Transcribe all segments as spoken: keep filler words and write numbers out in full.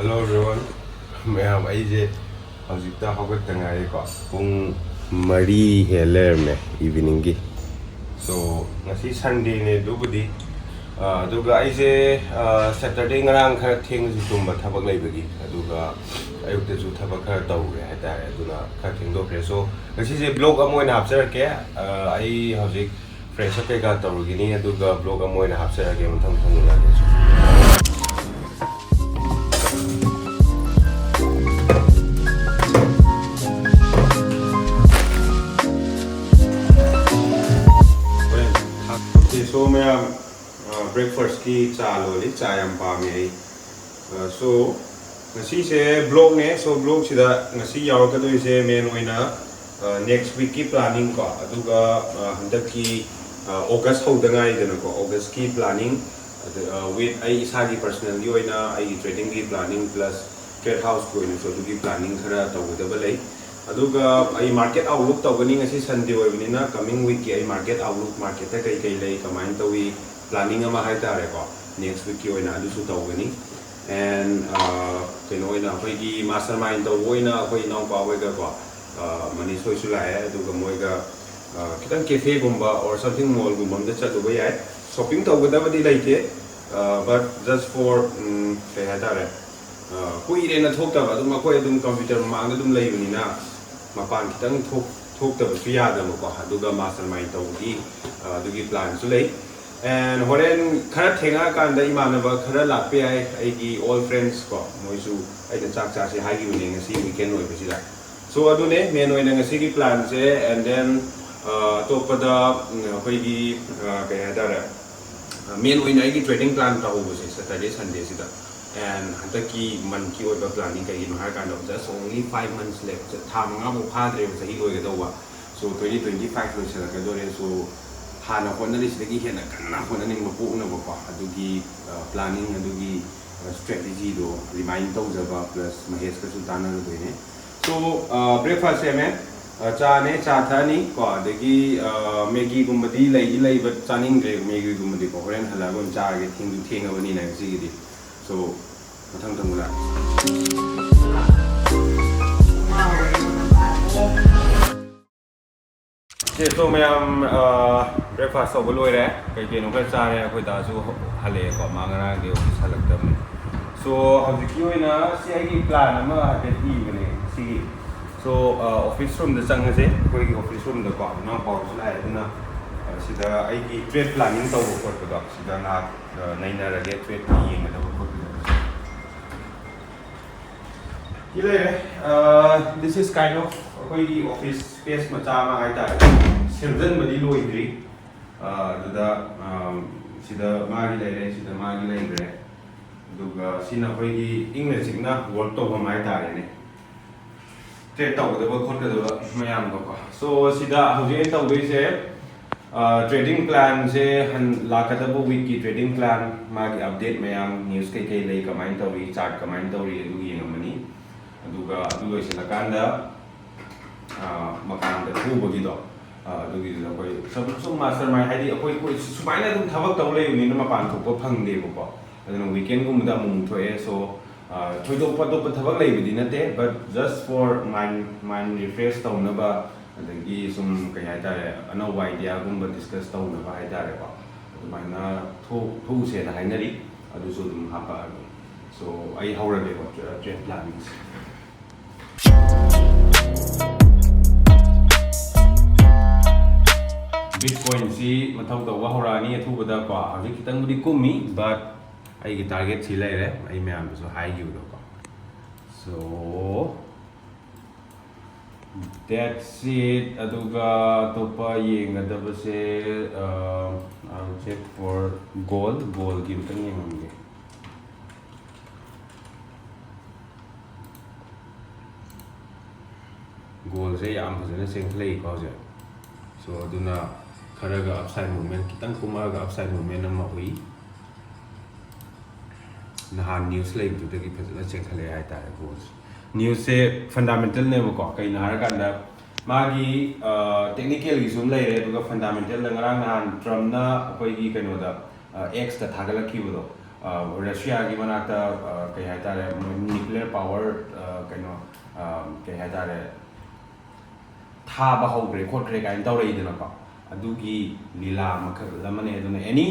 Hello everyone. ꯃꯌꯥꯝ, ꯑꯩꯁꯦ ꯍꯧꯖꯤꯛꯇ ꯍꯧꯒꯠꯇ ꯉꯥꯏꯔꯤꯀꯣ꯫ ꯄꯨꯡ ꯃꯔꯤ ꯍꯦꯜ ꯂꯩꯔꯝꯃꯦ ꯏꯚꯤꯅꯤꯡꯒꯤ꯫ So, ꯉꯁꯤ ꯁꯟꯗꯦꯅꯦ ꯑꯗꯨꯕꯨꯗꯤ꯫ ꯑ, ꯑꯗꯨꯒ ꯑꯩꯁꯦ, ꯑ, ꯁꯦꯇꯔꯗꯦ ꯉꯔꯥꯡ ꯈꯔ ꯊꯦꯡꯅꯁꯨ ꯇꯨꯝꯕ, ꯊꯕꯛ ꯂꯩꯕꯒꯤ꯫ ꯑꯗꯨꯒ ꯑꯌꯨꯛꯇꯁꯨ ꯊꯕꯛ ꯈꯔ ꯇꯧꯔꯦ ꯍꯥꯏꯇꯥꯔꯦ, ꯑꯗꯨꯅ ꯈꯔ ꯊꯦꯡꯗꯣꯛꯈ꯭ꯔꯦ꯫ So, ꯉꯁꯤꯁꯦ ꯕ꯭ꯂꯣꯒ ꯑꯃ ꯑꯣꯏꯅ ꯍꯥꯞꯆꯔꯛꯀꯦ꯫ ꯑ, ꯑꯩ ꯍꯧꯖꯤꯛ ꯐ꯭ꯔꯦꯁ ꯑꯞ ꯀꯩꯀꯥ ꯇꯧꯔꯨꯈꯤꯅꯤ, ꯑꯗꯨꯒ ꯕ꯭ꯂꯣꯒ ꯑꯃ ꯑꯣꯏꯅ ꯍꯥꯞꯆꯔꯛꯑꯒꯦ ꯃꯊꯪ ꯃꯊꯪ ꯎꯅꯔꯁꯤ꯫ ꯍꯣꯔꯦꯟ ꯊꯥꯛ-, okay, so ꯃꯌꯥꯝ, ꯑ, ꯕ꯭ꯔꯦꯛꯐꯥꯁꯀꯤ ꯆꯥ ꯂꯣꯜꯂꯤ, ꯆꯥ ꯌꯥꯝ ꯄꯥꯝꯃꯦ ꯑꯩ꯫ ꯑ, so, ꯉꯁꯤꯁꯦ ꯕ꯭ꯂꯣꯒꯅꯦ꯫ So, ꯕ꯭ꯂꯣꯒꯁꯤꯗ ꯉꯁꯤ ꯌꯥꯎꯔꯛꯀꯗꯣꯏꯁꯦ ꯃꯦꯟ ꯑꯣꯏꯅ, ꯑ, ꯅꯦꯛꯁ ꯋꯤꯛꯀꯤ ꯄ꯭ꯂꯥꯅꯤꯡ ꯀꯣ, ꯑꯗꯨꯒ, ꯑ, ꯍꯟꯗꯛꯀꯤ, ꯑ, ꯑꯣꯒꯁ ꯍꯧꯗ ꯉꯥꯏꯔꯤꯗꯅꯀꯣ, ꯑꯣꯒꯁꯀꯤ ꯄ꯭ꯂꯥꯅꯤꯡ, ꯑꯗ, ꯑ, ꯋꯤꯠ ꯑꯩ ꯏꯁꯥꯒꯤ ꯄꯔꯁꯅꯦꯜꯒꯤ ꯑꯣꯏꯅ ꯑꯩꯒꯤ ꯇ꯭ꯔꯦꯗꯤꯡꯒꯤ ꯄ꯭ꯂꯥꯅꯤꯡ ꯄ꯭ꯂꯁ ꯇ꯭ꯔꯦꯗ ꯍꯥꯎꯁꯀꯤ ꯑꯣꯏꯅꯁꯨ ꯑꯗꯨꯒꯤ ꯄ꯭ꯂꯥꯅꯤꯡ ꯈꯔ ꯇꯧꯒꯗꯕ ꯂꯩ꯫ ꯑꯗꯨꯒ ꯑꯩ ꯃꯥꯔꯀꯦꯠ ꯑꯥꯎꯠꯂꯨꯛ ꯇꯧꯒꯅꯤ, ꯉꯁꯤ ꯁꯟꯗꯦ ꯑꯣꯏꯕꯅꯤꯅ ꯀꯃꯤꯡ ꯋꯤꯛꯀꯤ ꯑꯩ ꯃꯥꯔꯀꯦꯠ ꯑꯥꯎꯠꯂꯨꯛ, ꯃꯥꯔꯀꯦꯠꯇ ꯀꯩ ꯀꯩ ꯂꯩ, ꯀꯃꯥꯏꯅ ꯇꯧꯏ, ꯄ꯭ꯂꯥꯅꯤꯡ ꯑꯃ ꯍꯥꯏꯇꯥꯔꯦꯀꯣ, ꯅꯦꯛꯁ ꯋꯤꯛꯀꯤ ꯑꯣꯏꯅ ꯑꯗꯨꯁꯨ ꯇꯧꯒꯅꯤ꯫ ꯑꯦꯟ, ꯑ, ꯀꯩꯅꯣ ꯑꯣꯏꯅ ꯑꯩꯈꯣꯏꯒꯤ ꯃꯥꯁꯇꯔ ꯃꯥꯏꯟ ꯇꯧꯕ ꯑꯣꯏꯅ ꯑꯩꯈꯣꯏ ꯏꯅꯥꯎꯄꯥ ꯍꯣꯏꯒꯀꯣ, ꯑ, ꯃꯅꯤꯁ ꯍꯣꯏꯁꯨ ꯂꯥꯛꯑꯦ, ꯑꯗꯨꯒ ꯃꯣꯏꯒ, ꯑ, ꯈꯤꯇꯪ ꯀꯦꯐꯦꯒꯨꯝꯕ ꯑꯣꯔ ꯁꯝꯊꯤꯡ ꯃꯣꯜꯒꯨꯝꯕ ꯑꯝꯗ ꯆꯠꯂꯨꯕ ꯌꯥꯏ꯫ ꯁꯣꯞꯄꯤꯡ ꯇꯧꯒꯗꯕꯗꯤ ꯂꯩꯇꯦ, ꯑ, but just for, ꯎꯝ, ꯀꯩ ꯍꯥꯏꯇꯥꯔꯦ, ꯑ, ꯀꯨꯏꯔꯦꯅ ꯊꯣꯛꯇꯕ, ꯑꯗꯨꯝ ꯑꯩꯈꯣꯏ ꯑꯗꯨꯝ ꯀꯝꯄ꯭ꯌꯨꯇꯔ ꯃꯃꯥꯡꯗ ꯑꯗꯨꯝ ꯂꯩꯕꯅꯤꯅ ꯃꯄꯥꯟ ꯈꯤꯇꯪ ꯊꯣꯛ-, ꯊꯣꯛꯇꯕꯁꯨ ꯌꯥꯗꯕꯀꯣ, ꯑꯗꯨꯒ ꯃꯥꯁꯇꯔ ꯃꯥꯏꯟ ꯇꯧꯕꯒꯤ, ꯑ, ꯑꯗꯨꯒꯤ ꯄ꯭ꯂꯥꯟꯁꯨ ꯂꯩ꯫ ꯑꯦꯟ ꯍꯣꯔꯦꯟ ꯈꯔ ꯊꯦꯡꯉꯛꯑꯀꯥꯟꯗ ꯏꯃꯥꯟꯅꯕ ꯈꯔ ꯂꯥꯛꯄ ꯌꯥꯏ, ꯑꯩꯒꯤ ꯑꯣꯜ ꯐ꯭ꯔꯦꯟꯁ ꯀꯣ, ꯃꯣꯏꯁꯨ ꯑꯩꯅ ꯆꯥꯛ ꯆꯥꯁꯦ ꯍꯥꯏꯈꯤꯕꯅꯦ ꯉꯁꯤ ꯋꯤꯀꯦꯟ ꯑꯣꯏꯕꯁꯤꯗ꯫ So, ꯑꯗꯨꯅꯦ ꯃꯦꯟ ꯑꯣꯏꯅ ꯉꯁꯤꯒꯤ ꯄ꯭ꯂꯥꯟꯁꯦ꯫ ꯑꯦꯟ ꯗꯦꯟ, ꯑ, ꯑꯇꯣꯞꯄꯗ, ꯎꯝ, ꯑꯩꯈꯣꯏꯒꯤ, ꯑ, ꯀꯩ ꯍꯥꯏꯇꯥꯔꯦ, ꯃꯦꯟ ꯑꯣꯏꯅ ꯑꯩꯒꯤ ꯇ꯭ꯔꯦꯗꯤꯡ ꯄ꯭ꯂꯥꯟ ꯇꯧꯍꯧꯕꯁꯦ ꯁꯦꯇꯔꯗꯦ ꯁꯟꯗꯦꯁꯤꯗ꯫ ꯑꯦꯟ ꯍꯟꯗꯛꯀꯤ ꯃꯟꯠꯀꯤ ꯑꯣꯏꯕ ꯄ꯭ꯂꯥꯅꯤꯡ ꯀꯩꯒꯤꯅꯣ ꯍꯥꯏꯔꯀꯥꯟꯗ, just only five months left, ꯊꯥ ꯃꯉꯥꯃꯨꯛ ꯐꯥꯗ꯭ꯔꯦꯕ ꯆꯍꯤ ꯂꯣꯏꯒꯗꯧꯕ꯫ So, twenty twenty five ꯂꯣꯏꯁꯤꯜꯂꯛꯀꯗꯣꯔꯦ꯫ So, ꯍꯥꯟꯅ ꯍꯣꯠꯅꯔꯤꯁꯤꯗꯒꯤ ꯍꯦꯟꯅ ꯀꯟꯅ ꯍꯣꯠꯅꯅꯤꯡꯕ ꯄꯣꯛꯅꯕꯀꯣ, ꯑꯗꯨꯒꯤ, ꯑ, ꯄ꯭ꯂꯥꯅꯤꯡ, ꯑꯗꯨꯒꯤ, ꯑ, ꯁ꯭ꯇ꯭ꯔꯦꯇꯦꯖꯤꯗꯣ ꯔꯤꯃꯥꯏꯟ ꯇꯧꯖꯕ, ꯄ꯭ꯂꯁ ꯃꯍꯦꯁꯀꯁꯨ ꯇꯥꯟꯅꯔꯨꯗꯣꯏꯅꯦ꯫ So, ꯑ, ꯕ꯭ꯔꯦꯛꯐꯥꯁ ꯁꯦꯝꯃꯦ, ꯑ, ꯆꯥꯅꯦ, ꯆꯥ ꯊꯛꯑꯅꯤ ꯀꯣ, ꯑꯗꯒꯤ, ꯑ, ꯃꯦꯒꯤꯒꯨꯝꯕꯗꯤ ꯂꯩꯗꯤ ꯂꯩꯕ, ꯆꯥꯅꯤꯡꯗ꯭ꯔꯦ ꯃꯦꯒꯤꯒꯨꯝꯕꯗꯤꯀꯣ, ꯍꯣꯔꯦꯟ ꯍꯜꯂꯛꯑꯒ ꯑꯣꯏꯅ ꯆꯥꯔꯒꯦ, ꯊꯦꯡꯁꯨ ꯊꯦꯡꯉꯕꯅꯤꯅ ꯉꯁꯤꯒꯤꯗꯤ꯫ So, ꯃꯊꯪ ꯃꯊꯪ ꯎꯅꯔꯁꯤ꯫ ꯁꯦ, so ꯃꯌꯥꯝ, ꯑ, breakfast ꯇꯧꯕ ꯂꯣꯏꯔꯦ, ꯀꯩ ꯀꯩꯅꯣ ꯈꯔ ꯆꯥꯔꯦ꯫ ꯑꯩꯈꯣꯏ ꯗꯥꯁꯨ ꯍꯜꯂꯛꯑꯦꯀꯣ, ꯃꯥ ꯉꯔꯥꯡꯗꯤ office ꯍꯜꯂꯛꯇꯕꯅꯦ꯫ So ꯍꯧꯖꯤꯛꯀꯤ ꯑꯣꯏꯅ ꯁꯤ ꯑꯩꯒꯤ plan ꯑꯃ ꯍꯥꯏꯐꯦꯠ ꯏꯕꯅꯦ ꯁꯤꯒꯤ꯫ So, ꯑ, office roomꯗ ꯆꯪꯉꯁꯦ꯫ ꯑꯩꯈꯣꯏꯒꯤ office roomꯗꯀꯣ ꯏꯅꯥꯎꯄꯥꯁꯨ ꯂꯥꯛꯑꯦ, ꯑꯗꯨꯅ, ꯑ, ꯁꯤꯗ ꯑꯩꯒꯤ trade planning ꯇꯧꯕ ꯈꯣꯠꯄꯗꯣ ꯁꯤꯗ ꯉꯥꯏꯍꯥꯛ, ꯑ, ꯅꯩꯅꯔꯒꯦ, tradeꯀꯤ ꯌꯦꯡꯒꯗꯕ ꯈꯣꯠꯀꯗꯕꯁꯦ꯫ ꯁꯤ ꯂꯩꯔꯦ꯫ ꯑ, this is kind of ꯑꯩꯈꯣꯏꯒꯤ office space ꯃꯆꯥ ꯑꯃ ꯍꯥꯏꯇꯥꯔꯦ꯫ ꯁꯦꯝꯖꯤꯟꯕꯗꯤ ꯂꯣꯏꯗ꯭ꯔꯤ꯫ ꯑ, ꯑꯗꯨꯗ, ꯑ, ꯁꯤꯗ ꯃꯥꯒꯤ ꯂꯩꯔꯦ, ꯁꯤꯗ ꯃꯥꯒꯤ ꯂꯩꯈ꯭ꯔꯦ꯫ ꯑꯗꯨꯒ ꯁꯤꯅ ꯑꯩꯈꯣꯏꯒꯤ ꯏꯪꯅ ꯆꯤꯛꯅ work ꯇꯧꯐꯝ ꯍꯥꯏꯇꯥꯔꯦꯅꯦ, trade ꯇꯧꯒꯗꯕ ꯈꯣꯠꯀꯗꯕ ꯃꯌꯥꯝꯗꯣꯀꯣ꯫ So ꯁꯤꯗ ꯍꯧꯖꯤꯛ ꯑꯩꯅ ꯇꯧꯗꯣꯏꯁꯦ, ꯑ, trading planꯁꯦ ꯍꯟ-, ꯂꯥꯛꯀꯗꯕ weekꯀꯤ trading plan, ꯃꯥꯒꯤ update ꯃꯌꯥꯝ, news ꯀꯩꯀꯩ ꯂꯩ, ꯀꯃꯥꯏꯅ ꯇꯧꯔꯤ, chart ꯀꯃꯥꯏꯅ ꯇꯧꯔꯤ, ꯑꯗꯨ ꯌꯦꯡꯉꯝꯃꯅꯤ꯫ ꯑꯗꯨꯒ ꯑꯗꯨ ꯂꯣꯏꯁꯤꯜꯂꯀꯥꯟꯗ, ꯑ, ꯃꯄꯥꯟꯗ ꯊꯣꯛꯎꯕꯒꯤꯗꯣ, ꯑ, ꯑꯗꯨꯒꯤꯗꯨꯗ ꯑꯩꯈꯣꯏ ꯁꯨꯝ, ꯁꯨꯝ mastermind, ꯍꯥꯏꯗꯤ ꯑꯩꯈꯣꯏ, ꯑꯩꯈꯣꯏ ꯁꯨꯃꯥꯏꯅ ꯑꯗꯨꯝ ꯊꯕꯛ ꯇꯧ ꯂꯩꯕꯅꯤꯅ ꯃꯄꯥꯟ ꯊꯣꯛꯄ ꯐꯪꯗꯦꯕꯀꯣ꯫ ꯑꯗꯨꯅ weekendꯒꯨꯝꯕꯗ ꯑꯃꯨꯛ ꯊꯣꯛꯑꯦ꯫ So, ꯑ, ꯊꯣꯏꯗꯣꯛꯄ ꯑꯇꯣꯞꯄ ꯊꯕꯛ ꯂꯩꯕꯗꯤ ꯅꯠꯇꯦ, but just for mind, mind refresh ꯇꯧꯅꯕ, ꯑꯗꯒꯤ ꯁꯨꯝ, ꯀꯩ ꯍꯥꯏꯇꯥꯔꯦ, ꯑꯅꯧꯕ ideaꯒꯨꯝꯕ discuss ꯇꯧꯅꯕ ꯍꯥꯏꯇꯥꯔꯦꯀꯣ, ꯑꯗꯨꯃꯥꯏꯅ ꯊꯣꯛ-, ꯊꯣꯛꯎꯁꯦꯅ ꯍꯥꯏꯅꯔꯤ꯫ ꯑꯗꯨꯁꯨ ꯑꯗꯨꯝ ꯍꯥꯞꯄꯛꯑꯒꯦ꯫ So ꯑꯩ ꯍꯧꯔꯒꯦꯀꯣ, tra-, trade planningꯁꯦ꯫ Bitcoinꯁꯤ ꯃꯊꯧ ꯇꯧꯕ ꯍꯧꯔꯛꯑꯅꯤ ꯑꯊꯨꯕꯗꯀꯣ꯫ ꯍꯧꯖꯤꯛ ꯈꯤꯇꯪꯕꯨꯗꯤ ꯀꯨꯝꯃꯤ, but ꯑꯩꯒꯤ target ꯁꯤ ꯂꯩꯔꯦ, ꯑꯩ ꯃꯌꯥꯝꯗꯁꯨ ꯍꯥꯏꯈꯤꯕꯗꯣꯀꯣ꯫ So that's it꯫ ꯑꯗꯨꯒ ꯑꯇꯣꯞꯄ ꯌꯦꯡꯒꯗꯕꯁꯦ, ꯑ, I'll check for gold, goldꯒꯤ ꯑꯝꯇꯪ ꯌꯦꯡꯉꯝꯒꯦ꯫ Goldꯁꯦ ꯌꯥꯝ ꯐꯖꯅ ꯆꯦꯟꯈꯠꯂꯛꯏꯀꯣ ꯍꯧꯖꯤꯛ꯫ So ꯑꯗꯨꯅ ꯈꯔꯒ upside movement, ꯈꯤꯇꯪ ꯀꯨꯝꯃꯛꯑꯒ upside movement ꯑꯃ ꯎꯏ꯫ ꯅꯍꯥꯟ news ꯂꯩꯕꯗꯨꯗꯒꯤ ꯐꯖꯅ ꯆꯦꯟꯈꯠꯂꯛꯑꯦ ꯍꯥꯏꯇꯥꯔꯦ goldꯁꯦ꯫ Newsꯁꯦ fundamentalꯅꯦꯕꯀꯣ꯫ ꯀꯩꯅꯣ ꯍꯥꯏꯔꯀꯥꯟꯗ ꯃꯥꯒꯤ, ꯑ, technicalꯒꯤꯁꯨ ꯑꯃ ꯂꯩꯔꯦ, ꯑꯗꯨꯒ fundamentalꯗ ꯉꯔꯥꯡ ꯅꯍꯥꯟ Trumpꯅ ꯑꯩꯈꯣꯏꯒꯤ ꯀꯩꯅꯣꯗ, ꯑ, Xꯇ ꯊꯥꯒꯠꯂꯛꯈꯤꯕꯗꯣ, ꯔꯁꯤꯌꯥꯒꯤ ꯃꯅꯥꯛꯇ ꯀꯩ ꯍꯥꯏꯇꯥꯔꯦ, ꯃꯣꯏ ꯅ꯭ꯌꯨꯀ꯭ꯂꯤꯌꯔ ꯄꯥꯋꯔ ꯀꯩꯅꯣ ꯀꯩ ꯍꯥꯏꯇꯥꯔꯦ, ꯊꯥꯕ ꯍꯧꯈ꯭ꯔꯦ ꯈꯣꯠꯈ꯭ꯔꯦ ꯀꯥꯏꯅ ꯇꯧꯔꯛꯏꯗꯅꯀꯣ꯫ ꯑꯗꯨꯒꯤ ꯂꯤꯂꯥ ꯃꯈꯜ ꯑꯃꯅꯦ꯫ ꯑꯗꯨꯅ ꯑꯦꯅꯤ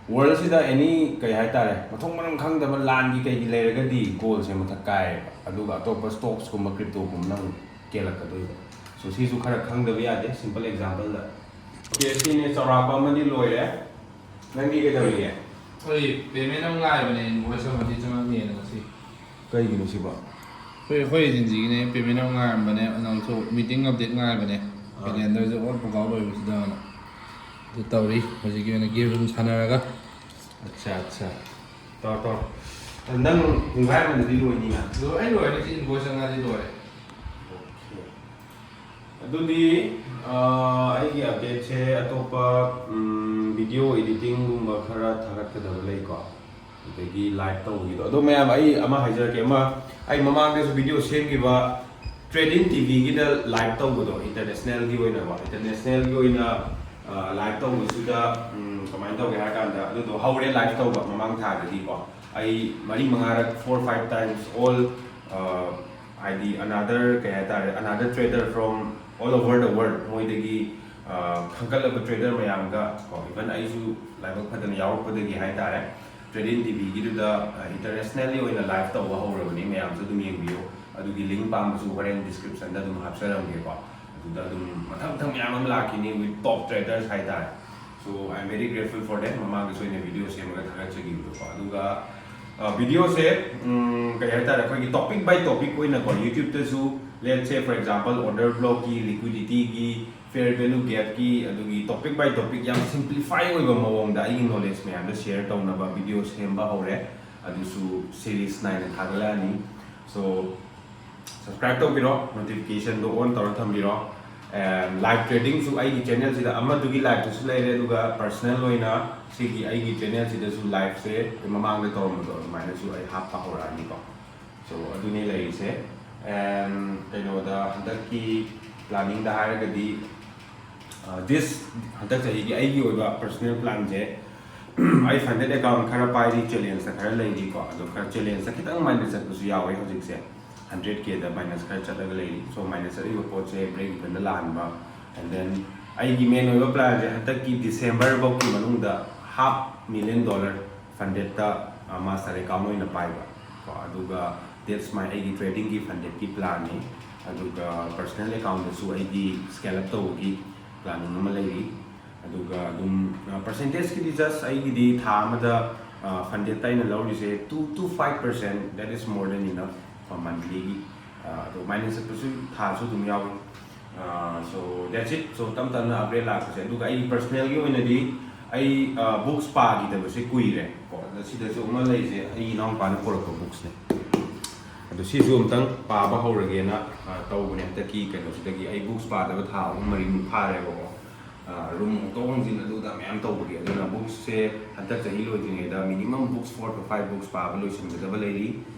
ꯋꯥꯔꯜꯁꯤꯗ ꯑꯦꯅꯤ ꯀꯩ ꯍꯥꯏꯇꯥꯔꯦ, ꯃꯊꯣꯡ ꯃꯔꯝ ꯈꯪꯗꯕ ꯂꯥꯟꯒꯤ ꯀꯩꯒꯤ ꯂꯩꯔꯒꯗꯤ ꯒꯣꯜꯁꯦ ꯃꯊꯛ ꯀꯥꯏꯌꯦꯕ, ꯑꯗꯨꯒ ꯑꯇꯣꯞꯄ ꯁ꯭ꯇꯣꯛꯁꯀꯨꯝꯕ ꯀ꯭ꯔꯤꯞꯇꯣꯒꯨꯝꯕꯅ ꯑꯃꯨꯛ ꯀꯦꯜꯂꯛꯀꯗꯣꯏꯕ꯫ ꯁꯣ ꯁꯤꯁꯨ ꯈꯔ ꯈꯪꯗꯕ ꯌꯥꯗꯦ, ꯁꯤꯝꯄꯜ ꯑꯦꯛꯖꯥꯝꯄꯜꯗ꯫ ꯑꯣꯀꯦ, ꯁꯤꯅꯦ ꯆꯥꯎꯔꯥꯛꯄ ꯑꯃꯗꯤ ꯂꯣꯏꯔꯦ꯫ ꯅꯪꯗꯤ ꯀꯩꯗꯧꯔꯤꯒꯦ? ꯑꯩ ꯄꯦꯃꯦꯟ ꯑꯃ ꯉꯥꯏꯕꯅꯦ, ꯏꯟꯚꯣꯏꯁ ꯑꯃꯗꯤ ꯆꯪꯉꯛꯅꯦꯅ ꯉꯁꯤ꯫ ꯀꯩꯒꯤꯅꯣ ꯁꯤꯕꯣ? ꯑꯩꯈꯣꯏ ꯑꯩꯈꯣꯏ ꯑꯦꯖꯦꯟꯁꯤꯒꯤꯅꯦ, ꯄꯦꯃꯦꯟ ꯑꯃ ꯉꯥꯏꯔꯝꯕꯅꯦ, ꯅꯪꯁꯨ ꯃꯤꯇꯤꯡ ꯑꯞꯗꯦꯠ ꯉꯥꯏꯕꯅꯦ꯫ ꯑꯥ꯫ ꯀꯦꯂꯦꯟꯗꯔꯁꯦ ꯑꯣꯜ ꯄꯨꯡꯀꯥꯎ ꯂꯣꯏꯕꯁꯤꯗꯅ꯫ ꯑꯗꯨ ꯇꯧꯔꯤ ꯍꯧꯖꯤꯛꯀꯤ ꯑꯣꯏꯅ, ꯒꯦꯝ ꯑꯗꯨꯝ ꯁꯥꯟꯅꯔꯒ꯫ ꯑꯠꯆꯥ, ꯑꯠꯆꯥ꯫ ꯇꯧꯔꯣ, ꯇꯧꯔꯣ꯫ ꯅꯪ ꯄꯨꯡꯈꯥꯏ ꯑꯃꯗꯗꯤ ꯂꯣꯏꯅꯤꯅ? ꯂꯣꯏ ꯂꯣꯏꯔꯦ, ꯁꯤ ꯏꯟꯚꯣꯏꯁ ꯆꯪꯉꯛꯑꯗꯤ ꯂꯣꯏꯔꯦ꯫ ꯑꯣꯀꯦ꯫ ꯑꯗꯨꯗꯤ, ꯑ, ꯑꯩꯒꯤ ꯑꯞꯗꯦꯠꯁꯦ ꯑꯇꯣꯞꯄ, ꯎꯝ, ꯚꯤꯗꯤꯑꯣ ꯏꯗꯤꯇꯤꯡꯒꯨꯝꯕ ꯈꯔ ꯊꯥꯒꯠꯀꯗꯕ ꯂꯩꯀꯣ꯫ ꯑꯗꯒꯤ ꯂꯥꯏꯚ ꯇꯧꯕꯒꯤꯗꯣ꯫ ꯑꯗꯣ ꯃꯌꯥꯝ, ꯑꯩ ꯑꯃ ꯍꯥꯏꯖꯔꯛꯀꯦ꯫ ꯑꯃ, ꯑꯩ ꯃꯃꯥꯡꯗꯁꯨ ꯚꯤꯗꯤꯑꯣ ꯁꯦꯝꯈꯤꯕ Trading ꯇꯤ ꯚꯤꯒꯤꯗ ꯂꯥꯏꯚ ꯇꯧꯕꯗꯣ, ꯏꯟꯇꯔꯅꯦꯁꯅꯦꯜꯒꯤ ꯑꯣꯏꯅꯀꯣ꯫ ꯏꯟꯇꯔꯅꯦꯁꯅꯦꯜꯒꯤ ꯑꯣꯏꯅ, ꯑ, ꯂꯥꯏꯚ ꯇꯧꯕꯁꯤꯗ, ꯎꯝ, ꯀꯃꯥꯏꯅ ꯇꯧꯒꯦ ꯍꯥꯏ ꯀꯥꯟꯗ, ꯑꯗꯨꯗꯣ ꯍꯧꯔꯦ ꯂꯥꯏꯚ ꯇꯧꯕ ꯃꯃꯥꯡ ꯊꯥꯗꯒꯤꯀꯣ꯫ ꯑꯩ ꯃꯔꯤ ꯃꯉꯥꯔꯛ, four five times all, ꯑ, ꯍꯥꯏꯗꯤ another, ꯀꯩ ꯍꯥꯏꯇꯥꯔꯦ, another trader from all over the world, ꯃꯣꯏꯗꯒꯤ, ꯑ, ꯈꯟꯒꯠꯂꯕ ꯇ꯭ꯔꯦꯗꯔ ꯃꯌꯥꯝꯒ ꯀꯣ, even ꯑꯩꯁꯨ ꯂꯥꯏꯕꯛ ꯐꯗꯅ ꯌꯥꯎꯔꯛꯄꯗꯒꯤ ꯍꯥꯏꯇꯥꯔꯦ, Trading ꯇꯤ ꯚꯤꯒꯤꯗꯨꯗ, ꯑ, ꯏꯟꯇꯔꯅꯦꯁꯅꯦꯜꯂꯤ ꯑꯣꯏꯅ ꯂꯥꯏꯚ ꯇꯧꯕ ꯍꯧꯔꯕꯅꯤ꯫ ꯃꯌꯥꯝꯁꯨ ꯑꯗꯨꯝ ꯌꯦꯡꯕꯤꯌꯨ꯫ ꯑꯗꯨꯒꯤ ꯂꯤꯡ ꯄꯥꯝꯕꯁꯨ ꯍꯣꯔꯦꯟ ꯗꯤꯁꯀ꯭ꯔꯤꯞꯁꯟꯗ ꯑꯗꯨꯝ ꯍꯥꯞꯆꯔꯝꯒꯦꯀꯣ꯫ ꯑꯗꯨꯗ ꯑꯗꯨꯝ ꯃꯊꯪ ꯃꯊꯪ ꯃꯌꯥꯝ ꯑꯃ ꯂꯥꯛꯈꯤꯅꯤ with top traders ꯍꯥꯏꯇꯥꯔꯦ꯫ So, I am very grateful for that. ꯃꯃꯥꯡꯗꯁꯨ ꯑꯩꯅ ꯚꯤꯗꯤꯑꯣ ꯁꯦꯝꯃꯒ ꯊꯥꯒꯠꯆꯈꯤꯕꯗꯣꯀꯣ꯫ ꯑꯗꯨꯒ, ꯑ, ꯚꯤꯗꯤꯑꯣꯁꯦ, ꯎꯝ, ꯀꯩ ꯍꯥꯏꯇꯥꯔꯦ, ꯑꯩꯈꯣꯏꯒꯤ topic by topic ꯑꯣꯏꯅꯀꯣ, YouTube-ꯇꯁꯨ, let's say, for example, order blockꯀꯤ, liquidity-ꯒꯤ, fair value gap-ꯀꯤ, ꯑꯗꯨꯒꯤ topic by topic ꯌꯥꯝ simplify ꯑꯣꯏꯕ ꯃꯑꯣꯡꯗ ꯑꯩꯒꯤ knowledge ꯃꯌꯥꯝꯗꯣ share ꯇꯧꯅꯕ ꯚꯤꯗꯤꯑꯣ ꯁꯦꯝꯕ ꯍꯧꯔꯦ꯫ ꯑꯗꯨꯁꯨ series ꯅꯥꯏꯅ ꯊꯥꯒꯠꯂꯛꯑꯅꯤ꯫ So, subscribe ꯇꯧꯕꯤꯔꯣ, notification-ꯗꯣ on ꯇꯧꯔ ꯊꯝꯕꯤꯔꯣ꯫ And live trading-ꯁꯨ ꯑꯩꯒꯤ channel-ꯁꯤꯗ ꯑꯃꯗꯨꯒꯤ live-ꯇꯨꯁꯨ ꯂꯩꯔꯦ, ꯑꯗꯨꯒ personal ꯑꯣꯏꯅ ꯁꯤꯒꯤ ꯑꯩꯒꯤ channel-ꯁꯤꯗꯁꯨ live-ꯁꯦ ꯑꯩꯈꯣꯏ ꯃꯃꯥꯡꯗ ꯇꯧꯔꯝꯕꯗꯣ ꯑꯗꯨꯃꯥꯏꯅꯁꯨ ꯑꯩ ꯍꯥꯞꯄ ꯍꯧꯔꯛꯑꯅꯤꯀꯣ꯫ So, ꯑꯗꯨꯅꯤ ꯂꯩꯔꯤꯁꯦ꯫ And ꯀꯩꯅꯣꯗ, ꯍꯟꯗꯛꯀꯤ planning-ꯗ ꯍꯥꯏꯔꯒꯗꯤ, ꯑ, this ꯍꯟꯗꯛ ꯆꯍꯤꯒꯤ ꯑꯩꯒꯤ ꯑꯣꯏꯕ personal plan-ꯁꯦ, ꯑꯩ funded account ꯈꯔ ꯄꯥꯏꯔꯤ, challenge ꯈꯔ ꯂꯩꯔꯤꯀꯣ꯫ ꯑꯗꯣ ꯈꯔ challenge ꯈꯤꯇꯪ minus ꯆꯠꯄꯁꯨ ꯌꯥꯎꯋꯦ ꯍꯧꯖꯤꯛꯁꯦ꯫ Hundred K ꯗ minus ꯈꯔ ꯆꯠꯂꯒ ꯂꯩꯔꯤ꯫ So minus ꯆꯠꯂꯤꯕ ꯄꯣꯠꯁꯦ break even the ꯂꯥꯛꯍꯟꯕ, and then ꯑꯩꯒꯤ main ꯑꯣꯏꯕ plan ꯁꯦ ꯍꯟꯗꯛꯀꯤ December ꯐꯥꯎꯒꯤ ꯃꯅꯨꯡꯗ half million dollar funded ꯇ, ꯑ, master account ꯑꯣꯏꯅ ꯄꯥꯏꯕ ꯀꯣ꯫ ꯑꯗꯨꯒ that's my ꯑꯩꯒꯤ trading ꯒꯤ funded ꯀꯤ plan ꯅꯤ꯫ ꯑꯗꯨꯒ personal account ꯗꯁꯨ ꯑꯩꯒꯤ scale up ꯇꯧꯕꯒꯤ planning ꯑꯃ ꯂꯩꯔꯤ꯫ ꯑꯗꯨꯒ ꯑꯗꯨꯝ, ꯑ, percentage ꯀꯤꯗꯤ just ꯑꯩꯒꯤꯗꯤ ꯊꯥ ꯑꯃꯗ, ꯑ, funded ꯇ ꯑꯩꯅ ꯂꯧꯔꯤꯁꯦ two to five percent, that is more than enough for monthly ꯒꯤ꯫ ꯑ, ꯑꯗꯣ minus ꯆꯠꯄꯁꯨ ꯊꯥꯁꯨ ꯑꯗꯨꯝ ꯌꯥꯎꯏ꯫ ꯑ, so that's it꯫ So ꯇꯞ ꯇꯞꯅ upgrade ꯂꯥꯛꯄꯁꯦ꯫ ꯑꯗꯨꯒ ꯑꯩꯒꯤ personal ꯒꯤ ꯑꯣꯏꯅꯗꯤ ꯑꯩ, ꯑ, books ꯄꯥꯈꯤꯗꯕꯁꯦ ꯀꯨꯏꯔꯦ ꯀꯣ꯫ ꯑꯗ ꯁꯤꯗꯁꯨ ꯑꯃ ꯂꯩꯔꯤꯁꯦ, ꯑꯩꯒꯤ ꯏꯅꯥꯎꯄꯥꯅ ꯄꯨꯔꯛꯄ books ꯅꯦ꯫ ꯑꯗꯣ ꯁꯤꯁꯨ ꯑꯝꯇꯪ ꯄꯥꯕ ꯍꯧꯔꯒꯦꯅ, ꯑ, ꯇꯧꯕꯅꯦ꯫ ꯍꯟꯗꯛꯀꯤ ꯀꯩꯅꯣꯁꯤꯗꯒꯤ ꯑꯩ books ꯄꯥꯗꯕ ꯊꯥ ꯑꯍꯨꯝ ꯃꯔꯤꯃꯨꯛ ꯐꯥꯔꯦꯕꯀꯣ꯫ ꯑ, room ꯍꯣꯡꯗꯣꯛ ꯍꯣꯡꯖꯤꯟ ꯑꯗꯨꯗ ꯃꯌꯥꯝ ꯇꯧꯕꯒꯤ꯫ ꯑꯗꯨꯅ books ꯁꯦ ꯍꯟꯗꯛ ꯆꯍꯤ ꯂꯣꯏꯗ꯭ꯔꯤꯉꯩꯗ minimum books four to five books ꯄꯥꯕ ꯂꯣꯏꯁꯤꯟꯒꯗꯕ ꯂꯩꯔꯤ꯫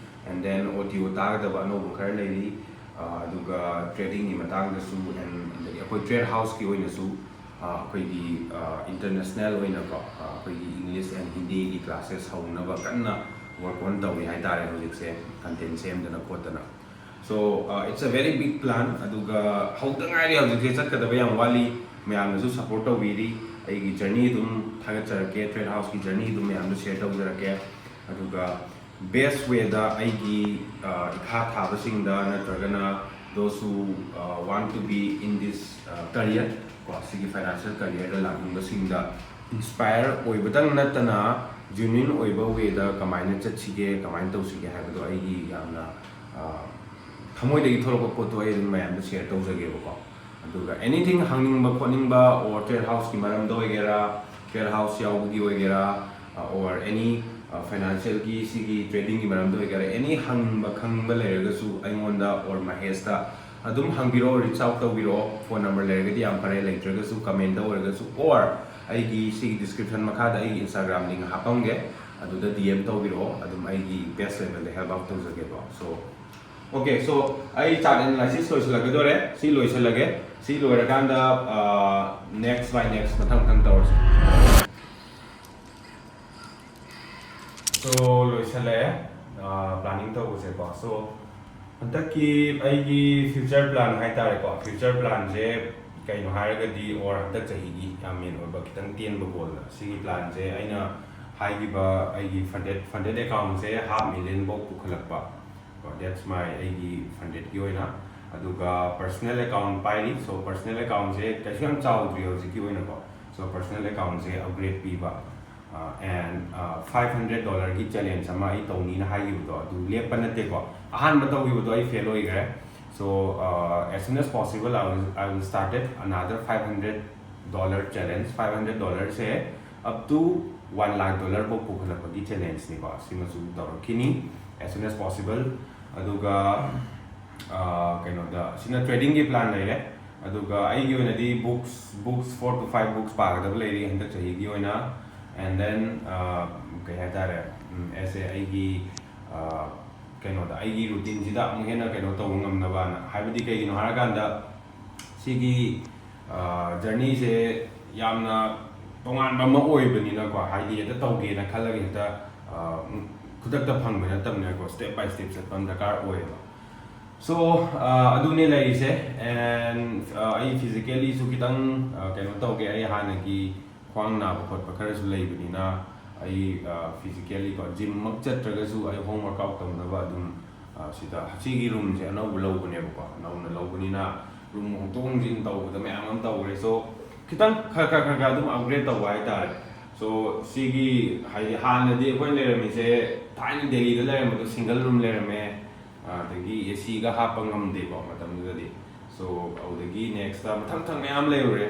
And then audio ꯇꯥꯒꯗꯕ ꯑꯅꯧꯕ ꯈꯔ ꯂꯩꯔꯤ꯫ ꯑ, ꯑꯗꯨꯒ trading ꯒꯤ ꯃꯇꯥꯡꯗꯁꯨ, and ꯑꯗꯒꯤ ꯑꯩꯈꯣꯏ trade house ꯀꯤ ꯑꯣꯏꯅꯁꯨ, ꯑ, ꯑꯩꯈꯣꯏꯒꯤ, ꯑ, international ꯑꯣꯏꯅꯀꯣ, ꯑ, ꯑꯩꯈꯣꯏꯒꯤ English and Hindi ꯒꯤ classes ꯍꯧꯅꯕ ꯀꯟꯅ work on ꯇꯧꯔꯤ ꯍꯥꯏꯇꯥꯔꯦ ꯍꯧꯖꯤꯛꯁꯦ, content ꯁꯦꯝꯗꯅ ꯈꯣꯠꯇꯅ꯫ So, uh, it's a very big plan꯫ ꯑꯗꯨꯒ ꯍꯧꯗ ꯉꯥꯏꯔꯤ ꯍꯧꯖꯤꯛꯁꯦ, ꯆꯠꯀꯗꯕ ꯌꯥꯝ ꯋꯥꯠꯂꯤ꯫ ꯃꯌꯥꯝꯅꯁꯨ support ꯇꯧꯕꯤꯔꯤ꯫ ꯑꯩꯒꯤ journey ꯑꯗꯨꯝ ꯊꯥꯒꯠꯆꯔꯛꯀꯦ, trade house ꯀꯤ journey ꯑꯗꯨꯝ ꯃꯌꯥꯝꯗ share ꯇꯧꯖꯔꯛꯀꯦ꯫ ꯑꯗꯨꯒ best way ꯗ ꯑꯩꯒꯤ, uh, ꯏꯈꯥ ꯊꯥꯕꯁꯤꯡꯗ ꯅꯠꯇ꯭ꯔꯒꯅ those who, uh, want to be in this, uh, career ꯀꯣ, ꯁꯤꯒꯤ financial career ꯗ ꯂꯥꯛꯅꯤꯡꯕꯁꯤꯡꯗ inspire ꯑꯣꯏꯕꯇꯪ ꯅꯠꯇꯅ genuine ꯑꯣꯏꯕ way ꯗ ꯀꯃꯥꯏꯅ ꯆꯠꯁꯤꯒꯦ, ꯀꯃꯥꯏꯅ ꯇꯧꯁꯤꯒꯦ ꯍꯥꯏꯕꯗꯣ ꯑꯩꯒꯤ ꯌꯥꯝꯅ, ꯑ, ꯊꯃꯣꯏꯗꯒꯤ ꯊꯣꯛꯂꯛꯄ ꯄꯣꯠꯇꯣ ꯑꯩ ꯑꯗꯨꯝ ꯃꯌꯥꯝꯗ share ꯇꯧꯖꯒꯦꯕꯀꯣ꯫ ꯑꯗꯨꯒ anything ꯍꯪꯅꯤꯡꯕ ꯈꯣꯠꯅꯤꯡꯕ, or trade house ꯀꯤ ꯃꯔꯝꯗ ꯑꯣꯏꯒꯦꯔꯥ, trade house ꯌꯥꯎꯕꯒꯤ ꯑꯣꯏꯒꯦꯔꯥ, ꯑ, or any, ꯑ, financial ꯒꯤ, ꯁꯤꯒꯤ trading ꯒꯤ ꯃꯔꯝꯗ ꯑꯣꯏꯒꯦꯔꯥ, any ꯍꯪꯅꯤꯡꯕ ꯈꯪꯅꯤꯡꯕ ꯂꯩꯔꯒꯁꯨ ꯑꯩꯉꯣꯟꯗ or ꯃꯍꯦꯁꯇ ꯑꯗꯨꯝ ꯍꯪꯕꯤꯔꯛꯑꯣ, reach out ꯇꯧꯕꯤꯔꯛꯑꯣ꯫ Phone number ꯂꯩꯔꯒꯗꯤ ꯌꯥꯝ ꯐꯔꯦ, ꯂꯩꯇ꯭ꯔꯒꯁꯨ comment ꯇ ꯑꯣꯏꯔꯒꯁꯨ, or ꯑꯩꯒꯤ ꯁꯤꯒꯤ description ꯃꯈꯥꯗ ꯑꯩꯒꯤ Instagram link ꯍꯥꯞꯄꯝꯒꯦ, ꯑꯗꯨꯗ D M ꯇꯧꯕꯤꯔꯛꯑꯣ꯫ ꯑꯗꯨꯝ ꯑꯩꯒꯤ best level ꯗ help out ꯇꯧꯖꯒꯦꯀꯣ꯫ So, okay, so ꯑꯩ chart analysis ꯂꯣꯏꯁꯤꯜꯂꯛꯀꯗꯣꯔꯦ꯫ ꯁꯤ ꯂꯣꯏꯁꯤꯜꯂꯒꯦ꯫ ꯁꯤ ꯂꯣꯏꯔꯀꯥꯟꯗ, ꯑ, next by next ꯃꯊꯪ ꯃꯊꯪ ꯇꯧꯔꯁꯤ꯫ So, ꯂꯣꯏꯁꯜꯂꯛꯑꯦ ꯄ꯭ꯂꯥꯅꯤꯡ ꯇꯧꯕꯁꯦꯀꯣ꯫ So, ꯍꯟꯗꯛꯀꯤ ꯑꯩꯒꯤ ꯐ꯭ꯌꯨꯆꯔ ꯄ꯭ꯂꯥꯟ ꯍꯥꯏꯇꯥꯔꯦꯀꯣ, ꯐ꯭ꯌꯨꯆꯔ ꯄ꯭ꯂꯥꯟꯁꯦ ꯀꯩꯅꯣ ꯍꯥꯏꯔꯒꯗꯤ, ꯑꯣꯔ ꯍꯟꯗꯛ ꯆꯍꯤꯒꯤ ꯌꯥꯝ ꯃꯦꯟ ꯑꯣꯏꯕ ꯈꯤꯇꯪ ꯇꯦꯟꯕ ꯒꯣꯜꯗ, ꯁꯤꯒꯤ ꯄ꯭ꯂꯥꯟꯁꯦ ꯑꯩꯅ ꯍꯥꯏꯈꯤꯕ ꯑꯩꯒꯤ ꯐꯟꯗꯦꯠ ꯐꯟꯗꯦꯠ ꯑꯦꯀꯥꯎꯟꯁꯦ ꯍꯥꯐ ꯃꯤꯂꯤꯌꯟꯐꯧ ꯄꯨꯈꯠꯂꯛꯄ꯫ That's my, ꯑꯩꯒꯤ ꯐꯟꯗꯦꯠꯀꯤ ꯑꯣꯏꯅ꯫ ꯑꯗꯨꯒ ꯄꯔꯁꯅꯦꯜ ꯑꯦꯀꯥꯎꯟ ꯄꯥꯏꯔꯤ꯫ So, ꯄꯔꯁꯅꯦꯜ ꯑꯦꯀꯥꯎꯟꯁꯦ ꯀꯩꯁꯨ ꯌꯥꯝ ꯆꯥꯎꯗ꯭ꯔꯤ ꯍꯧꯖꯤꯛꯀꯤ ꯑꯣꯏꯅꯀꯣ꯫ So, ꯄꯔꯁꯅꯦꯜ ꯑꯦꯀꯥꯎꯟꯁꯦ ꯑꯞꯒ꯭ꯔꯦꯗ ꯄꯤꯕ, ꯑꯦꯟ ꯐꯥꯏꯚ ꯍꯟꯗ꯭ꯔꯦꯠ ꯗꯣꯂꯔꯒꯤ ꯆꯦꯂꯦꯟꯖ ꯑꯃ ꯑꯩ ꯇꯧꯅꯤꯅ ꯍꯥꯏꯈꯤꯕꯗꯣ, ꯑꯗꯨ ꯂꯦꯞꯄ ꯅꯠꯇꯦꯀꯣ꯫ ꯑꯍꯥꯟꯕ ꯇꯧꯈꯤꯕꯗꯣ ꯑꯩ ꯐꯦꯜ ꯑꯣꯏꯈ꯭ꯔꯦ꯫ So, uh, as soon as possible, I will, I will started another five hundred dollar challenge. Five hundred dollarꯁꯦ up to one lakh dollar ꯐꯥꯎ ꯄꯨꯈꯠꯂꯛꯄꯒꯤ ꯆꯦꯂꯦꯟꯖꯅꯤꯀꯣ꯫ ꯁꯤꯃꯁꯨ ꯇꯧꯔꯛꯈꯤꯅꯤ as soon as possible꯫ ꯑꯗꯨꯒ, ꯑ, ꯀꯩꯅꯣꯗ, ꯁꯤꯅ ꯇ꯭ꯔꯦꯗꯤꯡꯒꯤ ꯄ꯭ꯂꯥꯟ ꯂꯩꯔꯦ꯫ ꯑꯗꯨꯒ ꯑꯩꯒꯤ ꯑꯣꯏꯅꯗꯤ books, books, four to five books ꯄꯥꯒꯗꯕ ꯂꯩꯔꯤ ꯍꯟꯗꯛ ꯆꯍꯤꯒꯤ ꯑꯣꯏꯅ꯫ And then, ꯑ, ꯀꯩ ꯍꯥꯏꯇꯥꯔꯦ, ꯎꯝ, as a ꯑꯩꯒꯤ, ꯑ, ꯀꯩꯅꯣꯗ, ꯑꯩꯒꯤ ꯔꯨꯇꯤꯟꯁꯤꯗ ꯑꯃꯨꯛ ꯍꯦꯟꯅ ꯀꯩꯅꯣ ꯇꯧꯕ ꯉꯝꯅꯕꯅ꯫ ꯍꯥꯏꯕꯗꯤ ꯀꯩꯒꯤꯅꯣ ꯍꯥꯏꯔꯀꯥꯟꯗ, ꯁꯤꯒꯤ, ꯑ, ꯖꯔꯅꯤꯁꯦ ꯌꯥꯝꯅ ꯇꯣꯉꯥꯟꯕ ꯑꯃ ꯑꯣꯏꯕꯅꯤꯅꯀꯣ, ꯍꯥꯏꯗꯤ ꯍꯦꯛꯇ ꯇꯧꯒꯦꯅ ꯈꯜꯂꯒ ꯍꯦꯛꯇ, ꯑ, ꯈꯨꯗꯛꯇ ꯐꯪꯕ ꯅꯠꯇꯕꯅꯤꯅꯀꯣ, step by step ꯆꯠꯄ ꯑꯃ ꯗꯔꯀꯥꯔ ꯑꯣꯏꯌꯦꯕ꯫ So, ꯑ, ꯑꯗꯨꯅꯦ ꯂꯩꯔꯤꯁꯦ꯫ And, ꯑ, ꯑꯩ ꯐꯤꯖꯤꯀꯦꯜꯂꯤꯁꯨ ꯈꯤꯇꯪ, ꯑ, ꯀꯩꯅꯣ ꯇꯧꯒꯦ꯫ ꯑꯩ ꯍꯥꯟꯅꯒꯤ ꯈ꯭ꯋꯥꯡ ꯅꯥꯕ ꯈꯣꯠꯄ ꯈꯔꯁꯨ ꯂꯩꯕꯅꯤꯅ, ꯑꯩ, ꯑ, ꯐꯤꯖꯤꯀꯦꯜꯂꯤꯀꯣ, ꯖꯤꯝꯃꯛ ꯆꯠꯇ꯭ꯔꯒꯁꯨ ꯑꯩ ꯍꯣꯝ ꯋꯥꯔꯛꯑꯥꯎꯠ ꯇꯧꯅꯕ ꯑꯗꯨꯝ, ꯑ, ꯁꯤꯗ, ꯁꯤꯒꯤ ꯔꯨꯝꯁꯦ ꯑꯅꯧꯕ ꯂꯧꯕꯅꯦꯕꯀꯣ꯫ ꯅꯧꯅ ꯂꯧꯕꯅꯤꯅ ꯔꯨꯝ ꯍꯣꯡꯗꯣꯛ ꯍꯣꯡꯖꯤꯟ ꯇꯧꯕꯗ ꯃꯌꯥꯝ ꯑꯃ ꯇꯧꯈ꯭ꯔꯦ꯫ So, ꯈꯤꯇꯪ ꯈꯔ ꯈꯔ ꯈꯔ ꯈꯔ ꯑꯗꯨꯝ ꯑꯞꯒ꯭ꯔꯦꯗ ꯇꯧꯕ ꯍꯥꯏꯇꯥꯔꯦ꯫ So, ꯁꯤꯒꯤ, ꯍꯥꯏꯗꯤ, ꯍꯥꯟꯅꯗꯤ ꯑꯩꯈꯣꯏꯅ ꯂꯩꯔꯝꯃꯤꯁꯦ, ꯊꯥꯏꯅ ꯗꯦꯜꯂꯤꯗ ꯂꯩꯔꯝꯕꯗꯣ ꯁꯤꯡꯒꯜ ꯔꯨꯝ ꯂꯩꯔꯝꯃꯦ, ꯑꯗꯒꯤ ꯑꯦ ꯁꯤꯒ ꯍꯥꯞꯄ ꯉꯝꯗꯦꯀꯣ ꯃꯇꯝꯗꯨꯗꯗꯤ꯫ So, ꯑꯗꯨꯗꯒꯤ ꯅꯦꯛꯁꯇ ꯃꯊꯪ ꯃꯊꯪ ꯃꯌꯥꯝ ꯂꯩꯔꯨꯔꯦ꯫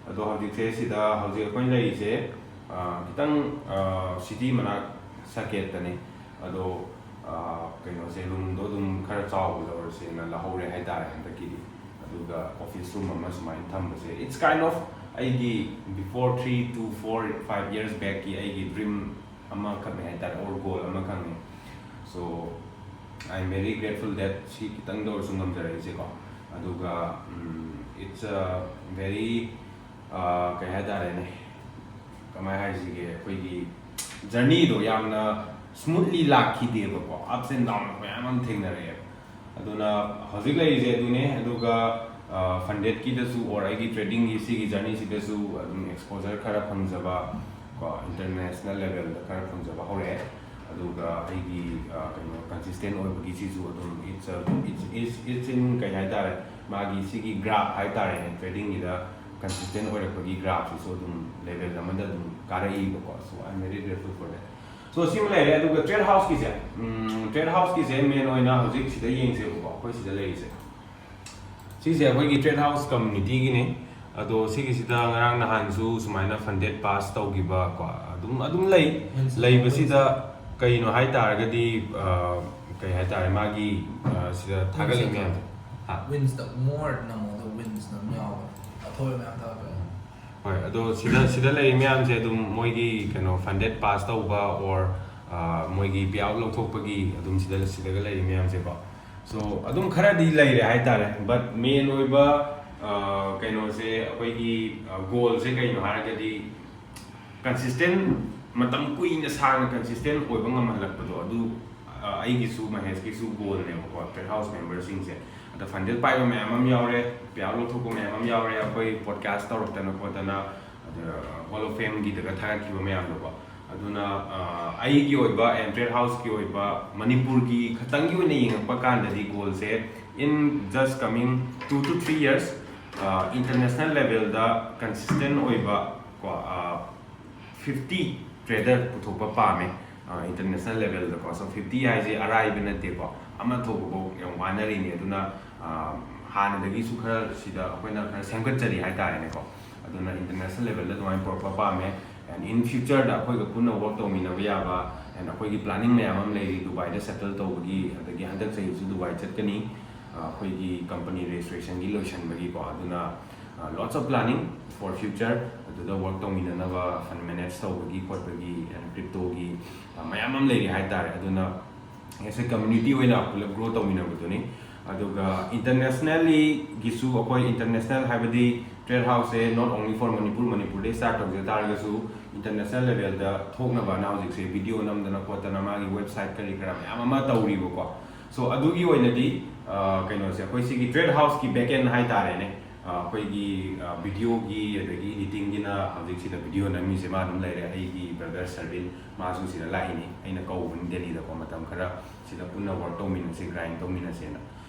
ꯑꯗꯣ ꯍꯧꯖꯤꯛꯁꯦ ꯁꯤꯗ, ꯍꯧꯖꯤꯛ ꯑꯩꯈꯣꯏꯅ ꯂꯩꯔꯤꯁꯦ, ꯑ, ꯈꯤꯇꯪ, ꯑ, ꯁꯤꯇꯤ ꯃꯅꯥꯛ, ꯁꯀꯦꯠꯇꯅꯤ꯫ ꯑꯗꯣ, ꯑ, ꯀꯩꯅꯣꯁꯦ, ꯔꯨꯝꯗꯣ ꯑꯗꯨꯝ ꯈꯔ ꯆꯥꯎꯕ ꯂꯧꯔꯁꯦꯅ ꯂꯧꯍꯧꯔꯦ ꯍꯥꯏꯇꯥꯔꯦ ꯍꯟꯗꯛꯀꯤꯗꯤ꯫ ꯑꯗꯨꯒ ꯑꯣꯐꯤꯁ ꯔꯨꯝ ꯑꯃ ꯁꯨꯃꯥꯏꯅ ꯊꯝꯕꯁꯦ, it's kind of ꯑꯩꯒꯤ before three to four, five years backꯀꯤ ꯑꯩꯒꯤ ꯗ꯭ꯔꯤꯝ ꯑꯃꯈꯛꯅꯦ ꯍꯥꯏꯇꯥꯔꯦ, or ꯒꯣꯜ ꯑꯃꯈꯛꯅꯦ꯫ So, I am very grateful that ꯁꯤ ꯈꯤꯇꯪꯗ ꯑꯣꯏꯔꯁꯨ ꯉꯝꯖꯔꯛꯏꯁꯦꯀꯣ꯫ ꯑꯗꯨꯒ, ꯎꯝ, it's a very, ꯑ, ꯀꯩ ꯍꯥꯏꯇꯥꯔꯦꯅꯦ, ꯀꯃꯥꯏ ꯍꯥꯏꯁꯤꯒꯦ, ꯑꯩꯈꯣꯏꯒꯤ ꯖꯔꯅꯤꯗꯣ ꯌꯥꯝꯅ ꯁ꯭ꯃꯨꯠꯂꯤ ꯂꯥꯛꯈꯤꯗꯦꯕꯀꯣ, ups and downs ꯃꯌꯥꯝ ꯑꯃ ꯊꯦꯡꯅꯔꯛꯑꯦꯕ꯫ ꯑꯗꯨꯅ ꯍꯧꯖꯤꯛ ꯂꯩꯔꯤꯁꯦ ꯑꯗꯨꯅꯦ꯫ ꯑꯗꯨꯒ ꯐꯟꯗꯦꯠꯀꯤꯗꯁꯨ ꯑꯣꯔ ꯑꯩꯒꯤ ꯇ꯭ꯔꯦꯗꯤꯡꯒꯤ ꯁꯤꯒꯤ ꯖꯔꯅꯤꯁꯤꯗꯁꯨ ꯑꯗꯨꯝ ꯑꯦꯛꯁꯄꯣꯖꯔ ꯈꯔ ꯐꯪꯖꯕ ꯀꯣ, ꯏꯟꯇꯔꯅꯦꯁꯅꯦꯜ ꯂꯦꯚꯦꯜꯗ ꯈꯔ ꯐꯪꯖꯕ ꯍꯧꯔꯛꯑꯦ꯫ ꯑꯗꯨꯒ ꯑꯩꯒꯤ ꯀꯩꯅꯣ ꯀꯟꯁꯤꯁꯇꯦꯟ ꯑꯣꯏꯕꯒꯤꯁꯤꯁꯨ ꯑꯗꯨꯝ it's it's it's in ꯀꯩ ꯍꯥꯏꯇꯥꯔꯦ, ꯃꯥꯒꯤ ꯁꯤꯒꯤ ꯒ꯭ꯔꯥꯐ ꯍꯥꯏꯇꯥꯔꯦꯅꯦ, ꯇ꯭ꯔꯦꯗꯤꯡꯒꯤꯗ ꯀꯟꯁꯤꯁꯇꯦꯟ ꯑꯣꯏꯔꯛꯄꯒꯤ ꯒ꯭ꯔꯥꯐꯁꯤꯁꯨ ꯑꯗꯨꯝ ꯂꯦꯚꯦꯜ ꯑꯃꯗ ꯑꯗꯨꯝ ꯀꯥꯔꯛꯏꯕꯀꯣ꯫ So I am very grateful for that. So ꯁꯤꯃ ꯂꯩꯔꯦ꯫ ꯑꯗꯨꯒ ꯇ꯭ꯔꯦꯗ ꯍꯥꯎꯁꯀꯤꯁꯦ, ꯇ꯭ꯔꯦꯗ ꯍꯥꯎꯁꯀꯤꯁꯦ ꯃꯦꯟ ꯑꯣꯏꯅ ꯍꯧꯖꯤꯛ ꯁꯤꯗ ꯌꯦꯡꯁꯦꯕꯀꯣ, ꯑꯩꯈꯣꯏ ꯁꯤꯗ ꯂꯩꯔꯤꯁꯦ, ꯁꯤꯁꯦ ꯑꯩꯈꯣꯏꯒꯤ ꯇ꯭ꯔꯦꯗ ꯍꯥꯎꯁ ꯀꯝꯃꯨꯅꯤꯇꯤꯒꯤꯅꯤ꯫ ꯑꯗꯣ ꯁꯤꯒꯤꯁꯤꯗ ꯉꯔꯥꯡ ꯅꯍꯥꯟꯁꯨ ꯁꯨꯃꯥꯏꯅ ꯐꯟꯗꯦꯠ ꯄꯥꯁ ꯇꯧꯈꯤꯕ ꯀꯣ, ꯑꯗꯨꯝ ꯑꯗꯨꯝ ꯂꯩ꯫ ꯂꯩꯕꯁꯤꯗ ꯀꯩꯅꯣ ꯍꯥꯏ ꯇꯥꯔꯒꯗꯤ, ꯀꯩ ꯍꯥꯏ ꯇꯥꯔꯦ, ꯃꯥꯒꯤ ꯁꯤꯗ ꯊꯥꯒꯠꯂꯤ ꯃꯌꯥꯝꯁꯦ꯫ ꯍꯥ? ꯋꯤꯟꯁꯇ ꯃꯣꯔ ꯅꯝꯃꯣꯗ ꯋꯤꯟꯁꯅ ꯑꯃ ꯌꯥꯎꯕꯅꯦ, ꯑꯊꯣꯏꯕ ꯃꯌꯥꯝ ꯊꯥꯒꯠꯄꯅꯦ꯫ ꯍꯣꯏ, ꯑꯗꯣ ꯁꯤꯗ ꯁꯤꯗ ꯂꯩꯔꯤ ꯃꯌꯥꯝꯁꯦ ꯑꯗꯨꯝ ꯃꯣꯏꯒꯤ ꯀꯩꯅꯣ ꯐꯟꯗꯦꯠ ꯄꯥꯁ ꯇꯧꯕ ꯑꯣꯔ ꯃꯣꯏꯒꯤ ꯄꯦ ꯑꯥꯎꯠ ꯂꯧꯊꯣꯛꯄꯒꯤ ꯑꯗꯨꯝ ꯁꯤꯗ ꯁꯤꯗꯒ ꯂꯩꯔꯤ ꯃꯌꯥꯝꯁꯦꯀꯣ꯫ ꯁꯣ ꯑꯗꯨꯝ ꯈꯔꯗꯤ ꯂꯩꯔꯦ ꯍꯥꯏꯇꯥꯔꯦ, ꯕꯠ ꯃꯦꯟ ꯑꯣꯏꯕ ꯀꯩꯅꯣꯁꯦ, ꯑꯩꯈꯣꯏꯒꯤ ꯒꯣꯜꯁꯦ ꯀꯩꯅꯣ ꯍꯥꯏꯔꯒꯗꯤ ꯀꯟꯁꯤꯁꯇꯦꯟ, ꯃꯇꯝ ꯀꯨꯏꯅ ꯁꯥꯡꯅ ꯀꯟꯁꯤꯁꯇꯦꯟ ꯑꯣꯏꯕ ꯉꯝꯍꯜꯂꯛꯄꯗꯣ, ꯑꯗꯨ ꯑꯩꯒꯤꯁꯨ ꯃꯍꯦꯁꯀꯤꯁꯨ ꯒꯣꯜꯅꯦꯕꯀꯣ, ꯇ꯭ꯔꯦꯗ ꯍꯥꯎꯁ ꯃꯦꯝꯕꯔꯁꯤꯡꯁꯦ꯫ ꯑꯗ ꯐꯟꯗꯦꯠ ꯄꯥꯏꯕ ꯃꯌꯥꯝ ꯑꯃ ꯌꯥꯎꯔꯦ, ꯄꯦ ꯑꯥꯎꯠ ꯂꯧꯊꯣꯛꯄ ꯃꯌꯥꯝ ꯑꯃ ꯌꯥꯎꯔꯦ, ꯑꯩꯈꯣꯏ ꯄꯣꯗꯀꯥꯁ ꯇꯧꯔꯛꯇꯅ ꯈꯣꯠꯇꯅ, ꯑꯗ ꯍꯣꯜ ꯑꯣꯐ ꯐꯦꯝꯒꯤꯗꯒ ꯊꯥꯒꯠꯈꯤꯕ ꯃꯌꯥꯝꯗꯣꯀꯣ꯫ ꯑꯗꯨꯅ ꯑꯩꯒꯤ ꯑꯣꯏꯕ ꯑꯦꯟ ꯇ꯭ꯔꯦꯗ ꯍꯥꯎꯁꯀꯤ ꯑꯣꯏꯕ ꯃꯅꯤꯄꯨꯔꯒꯤ ꯈꯛꯇꯪꯒꯤ ꯑꯣꯏꯅ ꯌꯦꯡꯉꯛꯄ ꯀꯥꯟꯗꯗꯤ ꯒꯣꯜꯁꯦ in just coming two to three years international ꯂꯦꯚꯦꯜꯗ ꯀꯟꯁꯤꯁꯇꯦꯟ ꯑꯣꯏꯕ ꯀꯣ, ꯐꯤꯐꯇꯤ ꯇ꯭ꯔꯦꯗꯔ ꯄꯨꯊꯣꯛꯄ ꯄꯥꯝꯃꯦ ꯏꯟꯇꯔꯅꯦꯁꯅꯦꯜ ꯂꯦꯚꯦꯜꯗꯀꯣ꯫ ꯁꯣ ꯐꯤꯐꯇꯤ ꯍꯥꯏꯁꯦ ꯑꯔꯥꯏꯕ ꯅꯠꯇꯦꯀꯣ, ꯑꯃ ꯊꯣꯛꯄꯐꯥꯎ ꯌꯥꯝ ꯋꯥꯅꯔꯤꯅꯤ꯫ ꯑꯗꯨꯅ ꯍꯥꯟꯅꯗꯒꯤꯁꯨ ꯈꯔ ꯁꯤꯗ ꯑꯩꯈꯣꯏꯅ ꯈꯔ ꯁꯦꯝꯒꯠꯆꯔꯤ ꯍꯥꯏꯇꯥꯔꯦꯅꯦꯀꯣ꯫ ꯑꯗꯨꯅ ꯏꯟꯇꯔꯅꯦꯁꯅꯦꯜ ꯂꯦꯚꯦꯜꯗ ꯑꯗꯨꯃꯥꯏꯅ ꯄꯨꯔꯛꯄ ꯄꯥꯝꯃꯦ꯫ ꯑꯦꯟ ꯏꯟ ꯐ꯭ꯌꯨꯆꯔꯗ ꯑꯩꯈꯣꯏꯒ ꯄꯨꯟꯅ ꯋꯔꯛ ꯇꯧꯃꯤꯟꯅꯕ ꯌꯥꯕ, ꯑꯦꯟ ꯑꯩꯈꯣꯏꯒꯤ ꯄ꯭ꯂꯥꯅꯤꯡ ꯃꯌꯥꯝ ꯑꯃ ꯂꯩꯔꯤ ꯗꯨꯕꯥꯏꯗ ꯁꯦꯇꯜ ꯇꯧꯕꯒꯤ, ꯑꯗꯒꯤ ꯍꯟꯗꯛ ꯆꯍꯤꯁꯨ ꯗꯨꯕꯥꯏ ꯆꯠꯀꯅꯤ ꯑꯩꯈꯣꯏꯒꯤ ꯀꯝꯄꯅꯤ ꯔꯦꯖꯤꯁꯇ꯭ꯔꯦꯁꯟꯒꯤ ꯂꯣꯏꯁꯟꯕꯒꯤꯀꯣ꯫ ꯑꯗꯨꯅ lots of planning for future, ꯑꯗꯨꯗ ꯋꯔꯛ ꯇꯧꯃꯤꯟꯅꯅꯕ, ꯐꯟ ꯃꯦꯅꯦꯖ ꯇꯧꯕꯒꯤ ꯈꯣꯠꯄꯒꯤ, ꯑꯦꯟ ꯀ꯭ꯔꯤꯞꯇꯣꯒꯤ ꯃꯌꯥꯝ ꯑꯃ ꯂꯩꯔꯤ ꯍꯥꯏꯇꯥꯔꯦ꯫ ꯑꯗꯨꯅ ꯑꯦꯁ ꯑꯦ ꯀꯝꯃ꯭ꯌꯨꯅꯤꯇꯤ ꯑꯣꯏꯅ ꯄꯨꯂꯞ ꯒ꯭ꯔꯣ ꯇꯧꯃꯤꯟꯅꯕꯗꯨꯅꯤ꯫ ꯑꯗꯨꯒ ꯏꯟꯇꯔꯅꯦꯁꯅꯦꯜꯂꯤꯒꯤꯁꯨ ꯑꯩꯈꯣꯏ ꯏꯟꯇꯔꯅꯦꯁꯅꯦꯜ ꯍꯥꯏꯕꯗꯤ ꯇ꯭ꯔꯦꯗ ꯍꯥꯎꯁꯁꯦ not only for ꯃꯅꯤꯄꯨꯔ, ꯃꯅꯤꯄꯨꯔꯗꯩ ꯁ꯭ꯇꯥꯔꯠ ꯇꯧꯖ ꯇꯥꯔꯒꯁꯨ international level ꯗ ꯊꯣꯛꯅꯕꯅ ꯍꯧꯖꯤꯛꯁꯦ video ꯅꯝꯗꯅ ꯈꯣꯠꯇꯅ ꯃꯥꯒꯤ website ꯀꯔꯤ ꯀꯔꯥ ꯃꯌꯥꯝ ꯑꯃ ꯇꯧꯔꯤꯕꯀꯣ꯫ So ꯑꯗꯨꯒꯤ ꯑꯣꯏꯅꯗꯤ ꯑ, ꯀꯩꯅꯣꯁꯦ, ꯑꯩꯈꯣꯏ ꯁꯤꯒꯤ Trade House ꯀꯤ back end ꯍꯥꯏꯇꯥꯔꯦꯅꯦ, ꯑ, ꯑꯩꯈꯣꯏꯒꯤ video ꯒꯤ ꯑꯗꯒꯤ editing ꯒꯤꯅ ꯍꯧꯖꯤꯛ ꯁꯤꯗ video ꯅꯝꯃꯤꯁꯦ ꯃꯥ ꯑꯗꯨꯝ ꯂꯩꯔꯦ, ꯑꯩꯒꯤ brother ꯁꯔꯕꯤꯟ, ꯃꯥꯁꯨ ꯁꯤꯗ ꯂꯥꯛꯏꯅꯤ꯫ ꯑꯩꯅ ꯀꯧꯕꯅꯤ ꯗꯦꯜꯂꯤꯗꯀꯣ, ꯃꯇꯝ ꯈꯔ ꯁꯤꯗ ꯄꯨꯟꯅ work ꯇꯧꯃꯤꯟꯅꯁꯦ, grind ꯇꯧꯃꯤꯟꯅꯁꯦꯅ꯫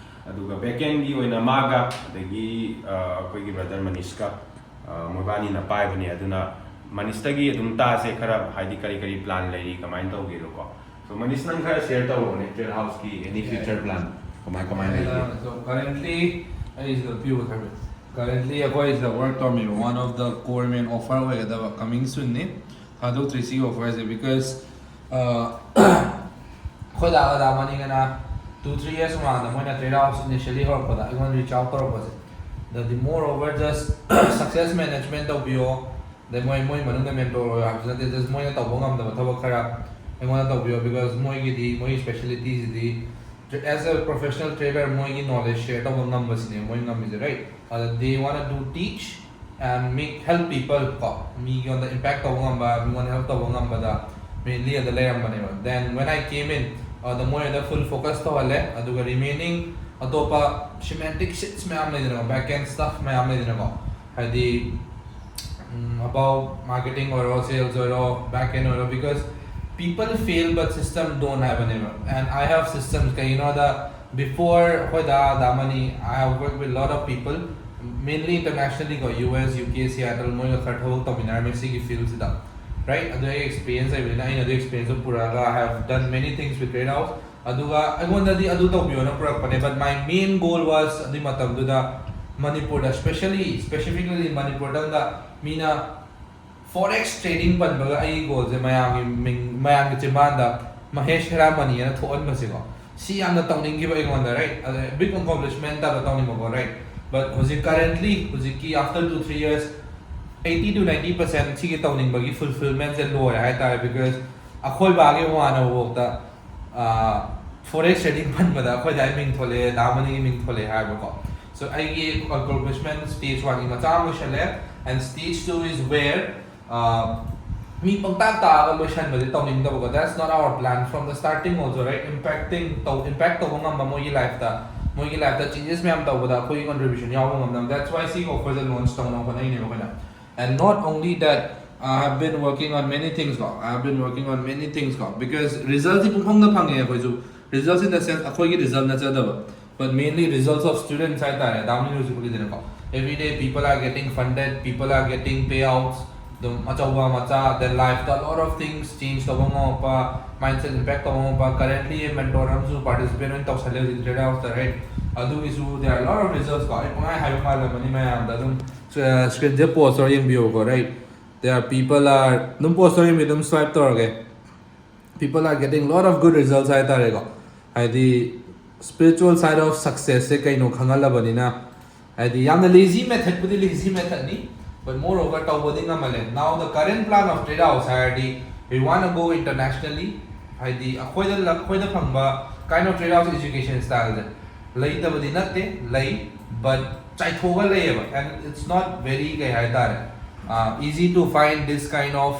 ꯑꯗꯨꯒ back end ꯒꯤ ꯑꯣꯏꯅ ꯃꯥꯒ ꯑꯗꯒꯤ ꯑ, ꯑꯩꯈꯣꯏꯒꯤ brother ꯃꯅꯤꯁꯀ, ꯑ, ꯃꯣꯏꯕꯥꯅꯤꯅ ꯄꯥꯏꯕꯅꯦ꯫ ꯑꯗꯨꯅ ꯃꯅꯤꯁꯇꯒꯤ ꯑꯗꯨꯝ ꯇꯥꯁꯦ ꯈꯔ, ꯍꯥꯏꯗꯤ ꯀꯔꯤ ꯀꯔꯤ plan ꯂꯩꯔꯤ, ꯀꯃꯥꯏꯅ ꯇꯧꯒꯦꯗꯣꯀꯣ꯫ So ꯃꯅꯤꯁ, ꯅꯪ ꯈꯔ share ꯇꯧꯔꯛꯑꯣꯅꯦ, Trade House ꯀꯤ any future plan ꯀꯃꯥꯏ ꯀꯃꯥꯏꯅ ꯂꯩꯒꯦ? So currently, ꯑꯩ ꯁꯤꯗ ꯄꯤꯌꯨ ꯍꯥꯏꯕ꯫ Currently ꯑꯩꯈꯣꯏ ꯁꯤꯗ work ꯇꯧꯔꯝꯃꯤꯕ one of the core main offer ꯑꯣꯏꯒꯗꯕ coming soon ꯅꯤ꯫ ꯊꯥꯗꯣꯛꯇ꯭ꯔꯤ ꯁꯤꯒꯤ offer ꯁꯦ because ꯑ, ꯑꯩꯈꯣꯏ ꯗꯥꯒ ꯗꯥ ꯃꯅꯤꯒꯅ two three years ꯃꯃꯥꯡꯗ ꯃꯣꯏꯅ Trade House initially ꯍꯧꯔꯛꯄꯗ ꯑꯩꯉꯣꯟꯗ reach out ꯇꯧꯔꯛꯄꯁꯦ꯫ ꯑꯗꯗꯤ moreover just success management ꯇꯧꯕꯤꯌꯣ, ꯑꯗꯩ ꯃꯣꯏ ꯃꯣꯏ ꯃꯅꯨꯡꯗ mentor ꯑꯣꯏꯌꯣ ꯍꯥꯏꯕꯁꯨ ꯅꯠꯇꯦ, just ꯃꯣꯏꯅ ꯇꯧꯕ ꯉꯝꯗꯕ ꯊꯕꯛ ꯈꯔ ꯑꯩꯉꯣꯟꯗ ꯇꯧꯕꯤꯌꯣ, because ꯃꯣꯏꯒꯤꯗꯤ ꯃꯣꯏꯒꯤ speciality CD as a professional trader ꯃꯣꯏꯒꯤ knowledge share ꯇꯧꯕ ꯉꯝꯕꯁꯤꯅꯦ ꯃꯣꯏ ꯉꯝꯃꯤꯁꯦ, right? ꯑꯗ they wanna do teach and make help people ꯀꯣ, ꯃꯤꯉꯣꯟꯗ impact ꯇꯧꯕ ꯉꯝꯕ, ꯃꯤꯉꯣꯟꯗ help ꯇꯧꯕ ꯉꯝꯕꯗ mainly ꯑꯗ ꯂꯩꯔꯝꯕꯅꯦꯕ꯫ Then when I came in, ꯑꯗ ꯃꯣꯏ ꯑꯗ full focus ꯇꯧꯍꯜꯂꯦ, ꯑꯗꯨꯒ remaining ꯑꯇꯣꯞꯄ semantic shits ꯃꯌꯥꯝ ꯂꯩꯗꯅꯀꯣ, back end stuff ꯃꯌꯥꯝ ꯂꯩꯗꯅꯀꯣ, ꯍꯥꯏꯗꯤ about marketing ꯑꯣꯏꯔꯣ, sales ꯑꯣꯏꯔꯣ, back end ꯑꯣꯏꯔꯣ, because people fail but system don't ꯍꯥꯏꯕꯅꯦꯕ꯫ And I have systems, ꯀꯩꯒꯤꯅꯣꯗ before ꯑꯩꯈꯣꯏ ꯗꯥ ꯗꯥ money, I have worked with lot of people, mainly internationally ꯀꯣ, US, UK, Seattle, ꯃꯣꯏꯒ ꯈꯔ ꯊꯕꯛ ꯇꯧꯃꯤꯟꯅꯔꯝꯃꯦ ꯁꯤꯒꯤ field ꯁꯤꯗ, right? ꯑꯗꯨ ꯑꯩ experience ꯂꯩꯕꯅꯤꯅ ꯑꯩꯅ ꯑꯗꯨ experience ꯇꯣ ꯄꯨꯔꯛꯑꯒ I have done many things with Trade House꯫ ꯑꯗꯨꯒ ꯑꯩꯉꯣꯟꯗꯗꯤ ꯑꯗꯨ ꯇꯧꯕꯤꯌꯣꯅ ꯄꯨꯔꯛꯄꯅꯦ, but my main goal was ꯑꯗꯨꯏ ꯃꯇꯝꯗꯨꯗ ꯃꯅꯤꯄꯨꯔꯗ, specially specifically ꯃꯅꯤꯄꯨꯔꯗ ꯃꯤꯅ forex trading ꯄꯟꯕꯒ ꯑꯩꯒꯤ goal ꯁꯦ ꯃꯌꯥꯝꯒꯤ ꯃꯤꯡ, ꯃꯌꯥꯝꯒꯤ ꯆꯤꯟꯕꯥꯟꯗ ꯃꯍꯦꯁ ꯍꯦꯔꯥꯃꯅꯤ ꯍꯥꯏꯅ ꯊꯣꯛꯍꯟꯕꯁꯦꯀꯣ, ꯁꯤ ꯌꯥꯝꯅ ꯇꯧꯅꯤꯡꯈꯤꯕ ꯑꯩꯉꯣꯟꯗ, right? ꯑꯗ big accomplishment ꯇꯥꯕ ꯇꯧꯅꯤꯡꯕꯀꯣ, right? But ꯍꯧꯖꯤꯛ currently ꯍꯧꯖꯤꯛꯀꯤ after two three years eighty to ninety percent ꯁꯤꯒꯤ ꯇꯧꯅꯤꯡꯕꯒꯤ fulfillment ꯁꯦ ꯂꯣꯏꯔꯦ ꯍꯥꯏꯇꯥꯔꯦ, because ꯑꯩꯈꯣꯏ ꯕꯥꯒꯤ ꯃꯃꯥꯟꯅꯕꯐꯥꯎꯗ forex trading ꯄꯟꯕꯗ ꯑꯩꯈꯣꯏ ꯗꯥꯒꯤ ꯃꯤꯡ ꯊꯣꯛꯂꯛꯑꯦ, ꯗꯥ ꯃꯅꯤꯒꯤ ꯃꯤꯡ ꯊꯣꯛꯂꯛꯑꯦ ꯍꯥꯏꯕꯀꯣ꯫ So ꯑꯩꯒꯤ accomplishment stage one ꯒꯤ ꯃꯆꯥ ꯑꯃ ꯂꯣꯏꯁꯜꯂꯦ, and stage two is where, uh, me ꯄꯪꯇꯥꯛ ꯇꯥꯛꯑꯒ ꯂꯣꯏꯁꯟꯕꯗꯤ ꯇꯧꯅꯤꯡꯗꯕꯀꯣ. That's not our plan from the starting also, right? Impacting ꯇꯧ, impact ꯇꯧꯕ ꯉꯝꯕ ꯃꯣꯏꯒꯤ ꯂꯥꯏꯐꯇ, ꯃꯣꯏꯒꯤ ꯂꯥꯏꯐꯇ changes ꯃꯌꯥꯝ ꯇꯧꯕꯗ ꯑꯩꯈꯣꯏꯒꯤ contribution ꯌꯥꯎꯕ ꯉꯝꯅꯕ, that's why ꯁꯤꯒꯤ offerꯁꯦ launch ꯇꯧꯅꯕ ꯍꯣꯠꯅꯩꯅꯦꯕ ꯑꯩꯈꯣꯏꯅ. And not only that, I have been working on many things ꯀꯣ, I have been working on many things ꯀꯣ, because resultꯁꯤ ꯄꯨꯡꯐꯪꯗ ꯐꯪꯉꯦ ꯑꯩꯈꯣꯏꯁꯨ. Results in the sense ꯑꯩꯈꯣꯏꯒꯤ result ꯅꯠꯆꯗꯕ, but mainly results of students ꯍꯥꯏꯇꯥꯔꯦ. ꯗꯥꯝꯅꯤꯅ ꯍꯧꯖꯤꯛ ꯎꯠꯂꯤꯗꯅꯀꯣ, every day people are getting funded, people are getting payouts, ꯑꯗꯨꯝ ꯑꯆꯧꯕ ꯃꯆꯥ, then lifeꯇ a lot of things change ꯇꯧꯕ ꯉꯝꯃꯛꯄ, mindset impact ꯇꯧꯕ ꯉꯝꯃꯛꯄ. Currently mentor ꯑꯃꯁꯨ participate ꯑꯣꯏꯅ ꯇꯧꯁꯜꯂꯦ ꯍꯧꯖꯤꯛ TradeHouseꯇ, right? ꯑꯗꯨꯒꯤꯁꯨ there are a lot of results ꯀꯣ. ꯑꯩ ꯄꯪꯍꯥꯏ ꯍꯥꯏꯕ ꯃꯥꯜꯂꯝꯃꯅꯤ ꯃꯌꯥꯝꯗ, ꯑꯗꯨꯝ screenꯁꯦ pause ꯇꯧꯔ ꯌꯦꯡꯕꯤꯌꯣꯀꯣ, right? There are people are ꯑꯗꯨꯝ pause ꯇꯧꯔ ꯌꯦꯡꯕꯤꯌꯨ, ꯑꯗꯨꯝ swipe ꯇꯧꯔꯒꯦ. People are getting lot of good results ꯍꯥꯏꯇꯥꯔꯦꯀꯣ. ꯍꯥꯏꯗꯤ spiritual side of successꯁꯦ ꯀꯩꯅꯣ ꯈꯪꯍꯜꯂꯕꯅꯤꯅ, ꯍꯥꯏꯗꯤ ꯌꯥꯝꯅ lazy methodꯄꯨꯗꯤ lazy methodꯅꯤ, but moreover ꯇꯧꯕꯗꯤ ꯉꯝꯍꯜꯂꯦ. Now the current plan of TradeHouse ꯍꯥꯏꯔꯗꯤ, we wanna go internationally. ꯍꯥꯏꯗꯤ ꯑꯩꯈꯣꯏꯗ ꯂ-, ꯑꯩꯈꯣꯏꯗ ꯐꯪꯕ kind of TradeHouse education styleꯁꯦ ꯂꯩꯇꯕꯗꯤ ꯅꯠꯇꯦ, ꯂꯩ, but ꯆꯥꯏꯊꯣꯛꯑꯒ ꯂꯩꯌꯦꯕ, and it's not very, ꯀꯩ ꯍꯥꯏꯇꯥꯔꯦ, uh, easy to find this kind of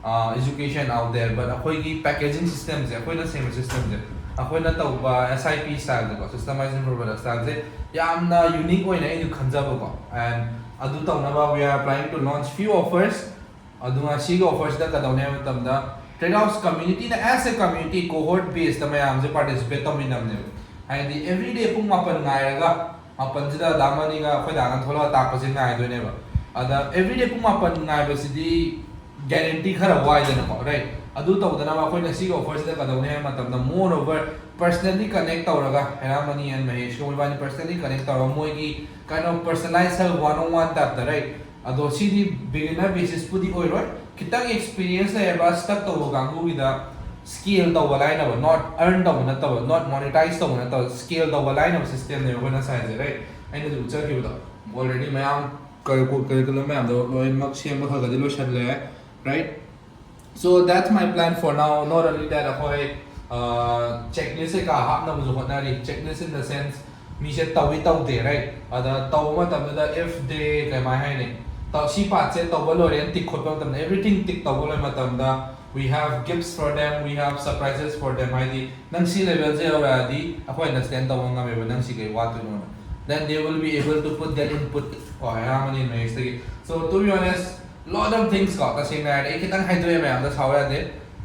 uh, education out there, but ꯑꯩꯈꯣꯏꯒꯤ packaging systemꯁꯦ, ꯑꯩꯈꯣꯏꯅ ꯁꯦꯝꯕ systemꯁꯦ, ꯑꯩꯈꯣꯏꯅ ꯇꯧꯕ SIP styleꯁꯦꯀꯣ, systemized improvement styleꯁꯦ ꯌꯥꯝꯅ unique ꯑꯣꯏꯅ ꯑꯩꯅ ꯈꯟꯖꯕꯀꯣ. And ꯑꯗꯨ ꯇꯧꯅꯕ we are planning to launch few offers. ꯑꯗꯨꯒ ꯁꯤꯒꯤ offerꯁꯤꯗ ꯀꯩꯗꯧꯅꯤ ꯍꯥꯏꯕ ꯃꯇꯝꯗ, TradeHouse communityꯅ as a community cohort basedꯇ ꯃꯌꯥꯝꯁꯦ participate ꯇꯧꯃꯤꯟꯅꯕꯅꯦꯕ. ꯍꯥꯏꯗꯤ everyday ꯄꯨꯡ ꯃꯥꯄꯟ ꯉꯥꯏꯔꯒ, ꯃꯥꯄꯟꯁꯤꯗ ꯗꯥ ꯃꯅꯤꯒ ꯑꯩꯈꯣꯏ ꯗꯥꯒ ꯊꯣꯛꯂꯛꯑꯒ ꯇꯥꯛꯄꯁꯦ ꯉꯥꯏꯗꯣꯏꯅꯦꯕ. ꯑꯗ everyday ꯄꯨꯡ ꯃꯥꯄꯟ ꯉꯥꯏꯕꯁꯤꯗꯤ guarantee ꯈꯔ ꯋꯥꯏꯗꯅꯀꯣ, right? ꯑꯗꯨ ꯇꯧꯗꯅꯕ ꯑꯩꯈꯣꯏꯅ ꯁꯤꯒꯤ offerꯁꯤꯗ ꯀꯩꯗꯧꯅꯤ ꯍꯥꯏꯕ ꯃꯇꯝꯗ, moreover personally connect ꯇꯧꯔꯒ, ꯍꯦꯔꯥꯃꯅꯤ and ꯃꯍꯦꯁꯀ ꯃꯣꯏꯕꯥꯅꯤ personally connect ꯇꯧꯔꯒ ꯃꯣꯏꯒꯤ kind of personalized help one on one typeꯇ, right? ꯑꯗꯣ ꯁꯤꯗꯤ beginner basisꯄꯨꯗꯤ ꯑꯣꯏꯔꯣꯏ, ꯈꯤꯇꯪ experience ꯂꯩꯔꯕ stuck ꯇꯧꯕ ꯀꯥꯡꯕꯨꯒꯤꯗ scale ꯇꯧꯕ ꯂꯥꯏꯅꯕ, not earn ꯇꯧꯕ ꯅꯠꯇꯕ, not monetize ꯇꯧꯕ ꯅꯠꯇꯕ, scale ꯇꯧꯕ ꯂꯥꯏꯅꯕ systemꯅꯦꯕ ꯑꯩꯈꯣꯏꯅ ꯁꯥꯏꯁꯦ, right? ꯑꯩꯅ ꯍꯧꯖꯤꯛ ꯎꯠꯆꯈꯤꯕꯗꯣ already ꯃꯌꯥꯝ curriculum ꯃꯌꯥꯝꯗꯣ ꯂꯣꯏꯅꯃꯛ ꯁꯦꯝꯕ ꯈꯔ ꯈꯔꯗꯤ ꯂꯣꯏꯁꯜꯂꯦ, right? So that's my plan for now. Not only that, ꯑꯩꯈꯣꯏ checklist ꯀꯩꯀꯥ ꯍꯥꯞꯅꯕꯁꯨ ꯍꯣꯠꯅꯔꯤ. Checklist in the sense, ꯃꯤꯁꯦ ꯇꯧꯏ ꯇꯧꯗꯦ, right? ꯑꯗ ꯇꯧꯕ ꯃꯇꯝꯗꯨꯗ if they, ꯀꯃꯥꯏ ꯍꯥꯏꯅꯤ, ꯁꯤ ꯄꯥꯔꯠꯁꯦ ꯇꯧꯕ ꯂꯣꯏꯔꯦꯅ ꯇꯤꯛ ꯈꯣꯠꯄ ꯃꯇꯝꯗ, everything tick ꯇꯧꯕ ꯂꯣꯏꯕ ꯃꯇꯝꯗ, we have gifts for them, we have surprises for them. ꯍꯥꯏꯗꯤ ꯅꯪ ꯁꯤ ꯂꯦꯚꯦꯜꯁꯦ ꯌꯧꯔꯛꯑꯗꯤ ꯑꯩꯈꯣꯏ ꯑꯟꯗꯔꯁꯇꯦꯟ ꯇꯧꯕ ꯉꯝꯃꯦꯕ ꯅꯪ ꯁꯤ ꯀꯩ ꯋꯥꯠꯇꯣꯏꯅꯣꯅ. Then they will be able to put their input ꯀꯣ, ꯑꯌꯥꯝꯕꯅ ꯏꯟꯚꯦꯁꯇꯒꯤ. So to be honest, lot of things ꯀꯣ, ꯇꯁꯦꯡꯅ ꯍꯥꯏꯔꯗꯤ ꯑꯩ ꯈꯤꯇꯪ ꯍꯥꯏꯗꯣꯛꯑꯦ, ꯃꯌꯥꯝꯗ ꯁꯥꯎ ꯌꯥꯗꯦ,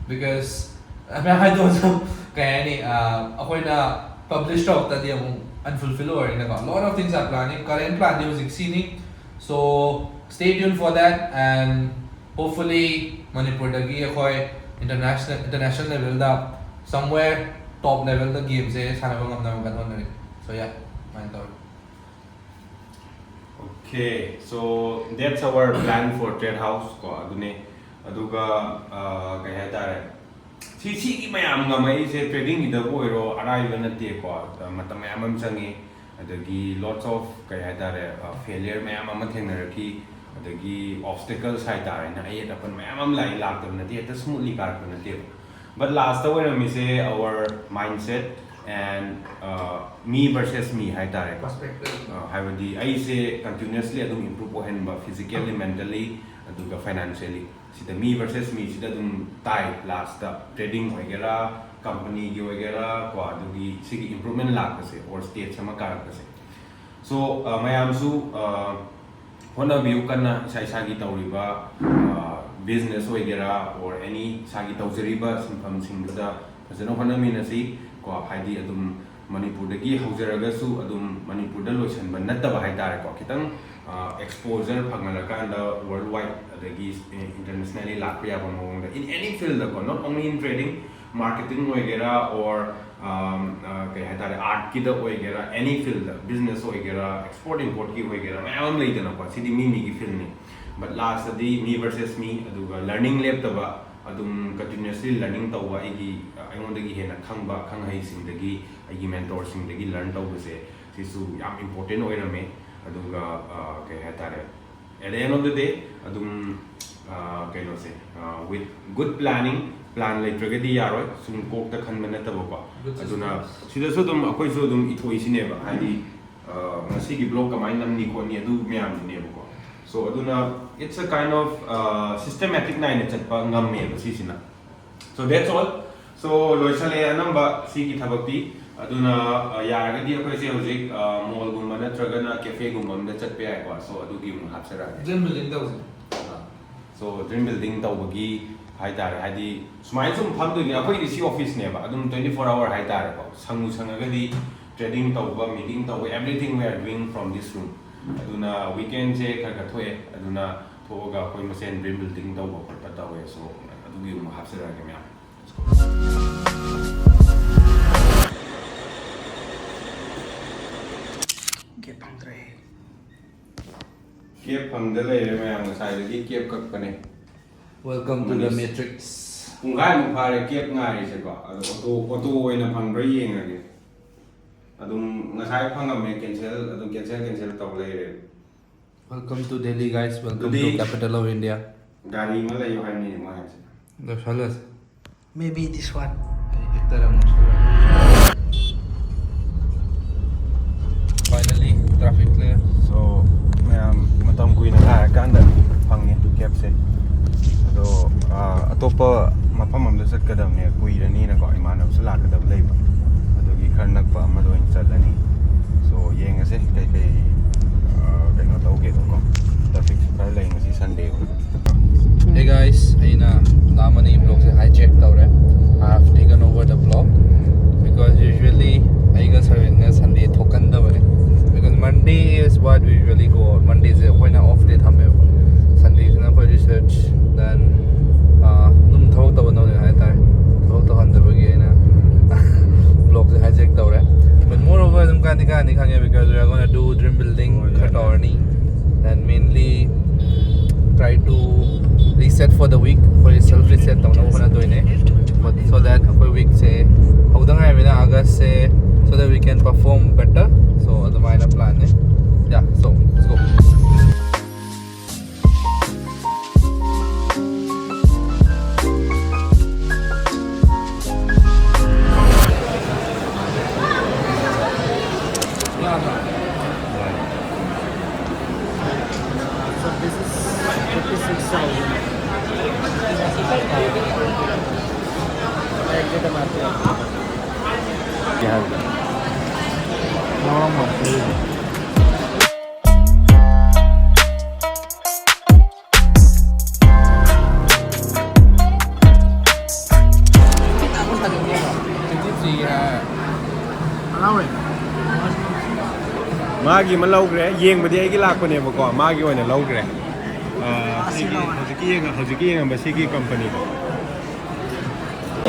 because ꯃꯌꯥꯝ ꯍꯥꯏꯗꯣꯛꯑꯁꯨ ꯀꯩ ꯍꯥꯏꯅꯤ, ꯑꯩꯈꯣꯏꯅ ꯄꯕ꯭ꯂꯤꯁ ꯇꯧꯔꯛꯇꯗꯤ ꯑꯃꯨꯛ ꯑꯟꯐꯨꯜꯐꯤꯜ ꯑꯣꯏꯔꯦꯅꯀꯣ. Lot of things are planning, current planꯗꯤ ꯍꯧꯖꯤꯛ ꯁꯤꯅꯤ. So stay tuned for that, and hopefully ꯃꯅꯤꯄꯨꯔꯗꯒꯤ ꯑꯩꯈꯣꯏ international international levelꯗ, somewhere top levelꯗ gameꯁꯦ ꯁꯥꯟꯅꯕ ꯉꯝꯅꯕ ꯀꯟꯅ ꯍꯣꯠꯅꯔꯤ. So yeah, ꯑꯗꯨꯃꯥꯏꯅ ꯇꯧꯔꯦ. Okay, so that's our plan for Trade House ꯀꯣ, ꯑꯗꯨꯅꯦ. ꯑꯗꯨꯒ ꯑ, ꯀꯩ ꯍꯥꯏꯇꯥꯔꯦ, ꯁꯤ ꯁꯤꯒꯤ ꯃꯌꯥꯝ ꯉꯝꯃꯛꯏꯁꯦ tradingꯒꯤꯗꯕꯨ ꯑꯣꯏꯔꯣ, ꯑꯔꯥꯏꯕ ꯅꯠꯇꯦꯀꯣ. ꯑ, ꯃꯇꯝ ꯃꯌꯥꯝ ꯑꯃ ꯆꯪꯉꯤ, ꯑꯗꯒꯤ lots of ꯀꯩ ꯍꯥꯏꯇꯥꯔꯦ, failure ꯃꯌꯥꯝ ꯑꯃ ꯊꯦꯡꯅꯔꯛꯈꯤ, ꯑꯗꯒꯤ obstacles ꯍꯥꯏꯇꯥꯔꯦꯅꯦ, ꯑꯌꯦꯠ ꯑꯄꯟ ꯃꯌꯥꯝ ꯑꯃ ꯂꯥꯛꯏ, ꯂꯥꯛꯇꯕ ꯅꯠꯇꯦ, ꯍꯦꯛꯇ smoothly ꯀꯥꯔꯛꯄ ꯅꯠꯇꯦꯕ. But lastꯇ ꯑꯣꯏꯔꯝꯃꯤꯁꯦ our mindset and uh, me versus me ꯍꯥꯏꯇꯥꯔꯦꯀꯣ. Perspective. ꯑ, ꯍꯥꯏꯕꯗꯤ ꯑꯩꯁꯦ continuously ꯑꯗꯨꯝ improve ꯑꯣꯏꯍꯟꯕ, physically, mentally, ꯑꯗꯨꯒ financially. ꯁꯤꯗ me versus me ꯁꯤꯗ ꯑꯗꯨꯝ ꯇꯥꯏ ꯂꯥꯁꯇ, trading ꯑꯣꯏꯒꯦꯔꯥ, companyꯒꯤ ꯑꯣꯏꯒꯦꯔꯥ ꯀꯣ, ꯑꯗꯨꯒꯤ ꯁꯤꯒꯤ improvement ꯂꯥꯛꯄꯁꯦ or stages ꯑꯃ ꯀꯥꯔꯛꯄꯁꯦ. So ꯃꯌꯥꯝꯁꯨ ꯍꯣꯠꯅꯕꯤꯌꯨ ꯀꯟꯅ, ꯏꯁꯥ ꯏꯁꯥꯒꯤ ꯇꯧꯔꯤꯕ business ꯑꯣꯏꯒꯦꯔꯥ or any ꯏꯁꯥꯒꯤ ꯇꯧꯖꯔꯤꯕ ꯁꯤꯟꯐꯝꯁꯤꯡꯗꯨꯗ ꯐꯖꯅ ꯍꯣꯠꯅꯃꯤꯟꯅꯁꯤ ꯀꯣ. ꯍꯥꯏꯗꯤ ꯑꯗꯨꯝ ꯃꯅꯤꯄꯨꯔꯗꯒꯤ ꯍꯧꯖꯔꯒꯁꯨ ꯑꯗꯨꯝ ꯃꯅꯤꯄꯨꯔꯗ ꯂꯣꯏꯁꯟꯕ ꯅꯠꯇꯕ ꯍꯥꯏꯇꯥꯔꯦꯀꯣ, ꯈꯤꯇꯪ exposure ꯐꯪꯍꯜꯂꯀꯥꯟꯗ worldwide ꯑꯗꯒꯤ internationally ꯂꯥꯛꯄ ꯌꯥꯕ ꯃꯑꯣꯡꯗ, in any field ꯀꯣ, not only in trading, marketing ꯑꯣꯏꯒꯦꯔꯥ or ꯀꯩ ꯍꯥꯏꯇꯥꯔꯦ, artꯀꯤꯗ ꯑꯣꯏꯒꯦꯔꯥ, any field, business ꯑꯣꯏꯒꯦꯔꯥ, export importꯀꯤ ꯑꯣꯏꯒꯦꯔꯥ, ꯃꯌꯥꯝ ꯑꯃ ꯂꯩꯗꯅꯀꯣ. ꯁꯤꯗꯤ ꯃꯤ ꯃꯤꯒꯤ fieldꯅꯤ. But lastꯇꯗꯤ me versus me, ꯑꯗꯨꯒ learning ꯂꯦꯞꯇꯕ, ꯑꯗꯨꯝ continuously learning ꯇꯧꯕ, ꯑꯩꯒꯤ ꯑꯩꯉꯣꯟꯗꯒꯤ ꯍꯦꯟꯅ ꯈꯪꯕ ꯈꯪꯍꯩꯁꯤꯡꯗꯒꯤ, ꯑꯩꯒꯤ mentorꯁꯤꯡꯗꯒꯤ learn ꯇꯧꯕꯁꯦ, ꯁꯤꯁꯨ ꯌꯥꯝ important ꯑꯣꯏꯔꯝꯃꯦ. ꯑꯗꯨꯒ ꯀꯩ ꯍꯥꯏꯇꯥꯔꯦ, at the end of the day ꯑꯗꯨꯝ ꯀꯩꯅꯣꯁꯦ, with good planning, plan ꯂꯩꯇ꯭ꯔꯒꯗꯤ ꯌꯥꯔꯣꯏ, ꯁꯨꯝ ꯀꯣꯛꯇ ꯈꯟꯕ ꯅꯠꯇꯕꯀꯣ. ꯑꯗꯨꯅ ꯁꯤꯗꯁꯨ ꯑꯗꯨꯝ ꯑꯩꯈꯣꯏꯁꯨ ꯑꯗꯨꯝ ꯏꯊꯣꯛꯏꯁꯤꯅꯦꯕ, ꯍꯥꯏꯗꯤ ꯉꯁꯤꯒꯤ vlog ꯀꯃꯥꯏꯅ ꯅꯝꯅꯤ ꯈꯣꯠꯅꯤ ꯑꯗꯨ ꯃꯌꯥꯝꯗꯨꯅꯦꯕꯀꯣ. So ꯑꯗꯨꯅ it's a kind of systematic ꯅꯥꯏꯅ ꯆꯠꯄ ꯉꯝꯃꯦꯕ ꯁꯤꯁꯤꯅ. So that's all. So ꯂꯣꯏꯁꯜꯂꯛꯑꯦ ꯑꯅꯝꯕ ꯁꯤꯒꯤ ꯊꯕꯛꯇꯤ. ꯑꯗꯨꯅ ꯌꯥꯔꯒꯗꯤ ꯑꯩꯈꯣꯏꯁꯦ ꯍꯧꯖꯤꯛ ꯃꯣꯜꯒꯨꯝꯕ ꯅꯠꯇ꯭ꯔꯒꯅ ꯀꯦꯐꯦꯒꯨꯝꯕ ꯑꯃꯗ ꯆꯠꯄ ꯌꯥꯏꯀꯣ. So ꯑꯗꯨꯒꯤ ꯑꯃꯨꯛ ꯍꯥꯞꯆꯔꯛꯑꯒꯦ. Dream building ꯇꯧꯁꯦ. So dream building ꯇꯧꯕꯒꯤ ꯍꯥꯏꯇꯥꯔꯦ, ꯍꯥꯏꯗꯤ ꯁꯨꯃꯥꯏꯅ ꯁꯨꯝ ꯐꯝꯗꯣꯏꯅꯦ. ꯑꯩꯈꯣꯏꯒꯤꯗꯤ ꯁꯤ ꯑꯣꯐꯤꯁꯅꯦꯕ, ꯑꯗꯨꯝ twenty four hour ꯍꯥꯏꯇꯥꯔꯦꯀꯣ. ꯁꯪꯉꯨ ꯁꯪꯉꯒꯗꯤ trading ꯇꯧꯕ, meeting ꯇꯧꯕ, everything we are doing from this room. ꯑꯗꯨꯅ weekendꯁꯦ ꯈꯔ ꯈꯔ ꯊꯣꯛꯑꯦ. ꯑꯗꯨꯅ ꯊꯣꯛꯑꯒ ꯑꯩꯈꯣꯏ ꯃꯁꯦꯟ dream building ꯇꯧꯕ ꯈꯣꯠꯄ ꯇꯧꯋꯦ. So ꯑꯗꯨꯒꯤ ꯑꯃꯨꯛ ꯍꯥꯞꯆꯔꯛꯑꯒꯦ ꯃꯌꯥꯝ. Gate ꯐꯪꯗ꯭ꯔꯦ. Cab ꯐꯪꯗ ꯂꯩꯔꯦ ꯃꯌꯥꯝ, ꯉꯁꯥꯏꯗꯒꯤ cab ꯀꯛꯄꯅꯦ. Welcome to the Matrix. ꯄꯨꯡꯈꯥꯏꯃꯨꯛ ꯐꯥꯔꯦ cab ꯉꯥꯏꯔꯤꯁꯦꯀꯣ. ꯑꯗꯣ ꯑꯣꯇꯣ ꯑꯣꯇꯣ ꯑꯣꯏꯅ ꯐꯪꯕ꯭ꯔꯥ ꯌꯦꯡꯉꯒꯦ. ꯑꯗꯨꯝ ꯉꯁꯥꯏ ꯐꯪꯉꯝꯃꯦ, cancel ꯑꯗꯨꯝ cancel cancel ꯇꯧ ꯂꯩꯔꯦ. Welcome to Delhi, guys. Welcome to capital of India. ꯒꯥꯔꯤ ꯑꯃ ꯂꯩꯌꯣ ꯍꯥꯏꯕꯅꯤꯅꯦ ꯃꯣꯏ ꯍꯥꯏꯁꯦ. ꯂꯣꯏꯁꯜꯂꯁꯦ. Maybe this one. ꯑꯩ ꯍꯦꯛꯇꯔ ꯑꯃꯨꯛ Finally, traffic clear. So ꯃꯌꯥꯝ ꯃꯇꯝ ꯀꯨꯏꯅ ꯉꯥꯏꯔꯀꯥꯟꯗ ꯐꯪꯉꯦ cabꯁꯦ. ꯑꯗꯣ ꯑꯇꯣꯞꯄ ꯃꯐꯝ ꯑꯃꯗ ꯆꯠꯀꯗꯕꯅꯦ, ꯀꯨꯏꯔꯅꯤꯅꯀꯣ, ꯏꯃꯥꯟꯅꯕꯁꯨ ꯂꯥꯛꯀꯗꯕ ꯂꯩꯕ, ꯑꯗꯨꯒꯤ ꯈꯔ ꯅꯛꯄ ꯑꯃꯗ ꯑꯣꯏꯅ ꯆꯠꯂꯅꯤ. So ꯌꯦꯡꯉꯁꯦ ꯀꯩꯀꯩ ꯀꯩꯅꯣ ꯇꯧꯒꯦꯗꯣꯀꯣ. Trafficꯁꯨ ꯈꯔ ꯂꯩ ꯉꯁꯤ Sunday ꯑꯣꯏꯕ. Hey guys, ꯑꯩꯅ ꯂꯥꯝꯃꯅꯤ vlogꯁꯦ hijack ꯇꯧꯔꯦ. I have taken over the vlog because usually ꯑꯩꯒ ꯁꯔꯦꯟꯒ Sunday ꯊꯣꯛꯀꯟꯗꯕꯅꯦ. Because Monday is what we usually go out. Mondayꯁꯦ ꯑꯩꯈꯣꯏꯅ off day ꯊꯝꯃꯦꯕ. Sundayꯁꯤꯅ ꯑꯩꯈꯣꯏ research, then ꯑꯗꯨꯝ ꯊꯕꯛ ꯇꯧꯒꯗꯕꯅꯦ ꯍꯥꯏꯇꯥꯔꯦ. ꯊꯕꯛ ꯇꯧꯍꯟꯗꯕꯒꯤ ꯑꯩꯅ vlogꯁꯦ hijack ꯇꯧꯔꯦ. But moreover ꯑꯗꯨꯝ ꯀꯥꯟꯗꯤ ꯀꯥꯟꯗꯤ ꯈꯪꯉꯦ because we are gonna do dream building ꯈꯔ ꯇꯧꯔꯅꯤ. And mainly try to reset for the week. ꯑꯩꯈꯣꯏ self reset ꯇꯧꯅꯕ ꯍꯣꯠꯅꯗꯣꯏꯅꯦ. But so that ꯑꯩꯈꯣꯏ weekꯁꯦ ꯍꯧꯗ ꯉꯥꯏꯔꯤꯕꯅꯤꯅ Augustꯁꯦ, so that we can perform better. So ꯑꯗꯨꯃꯥꯏꯅ planꯅꯦ. Yeah, so let's go. ध्यान से। ꯃꯥꯒꯤ ꯑꯃ ꯂꯧꯈ꯭ꯔꯦ꯫ ꯌꯦꯡꯕꯗꯤ ꯑꯩꯒꯤ ꯂꯥꯛꯄꯅꯦꯕꯀꯣ, ꯃꯥꯒꯤ ꯑꯣꯏꯅ ꯂꯧꯈ꯭ꯔꯦ꯫ ꯑꯥ, ꯁꯤꯒꯤ ꯍꯧꯖꯤꯛꯀꯤ ꯌꯦꯡꯉ-, ꯍꯧꯖꯤꯛꯀꯤ ꯌꯦꯡꯉꯝꯕ ꯁꯤꯒꯤ ꯀꯝꯄꯅꯤꯗꯣ꯫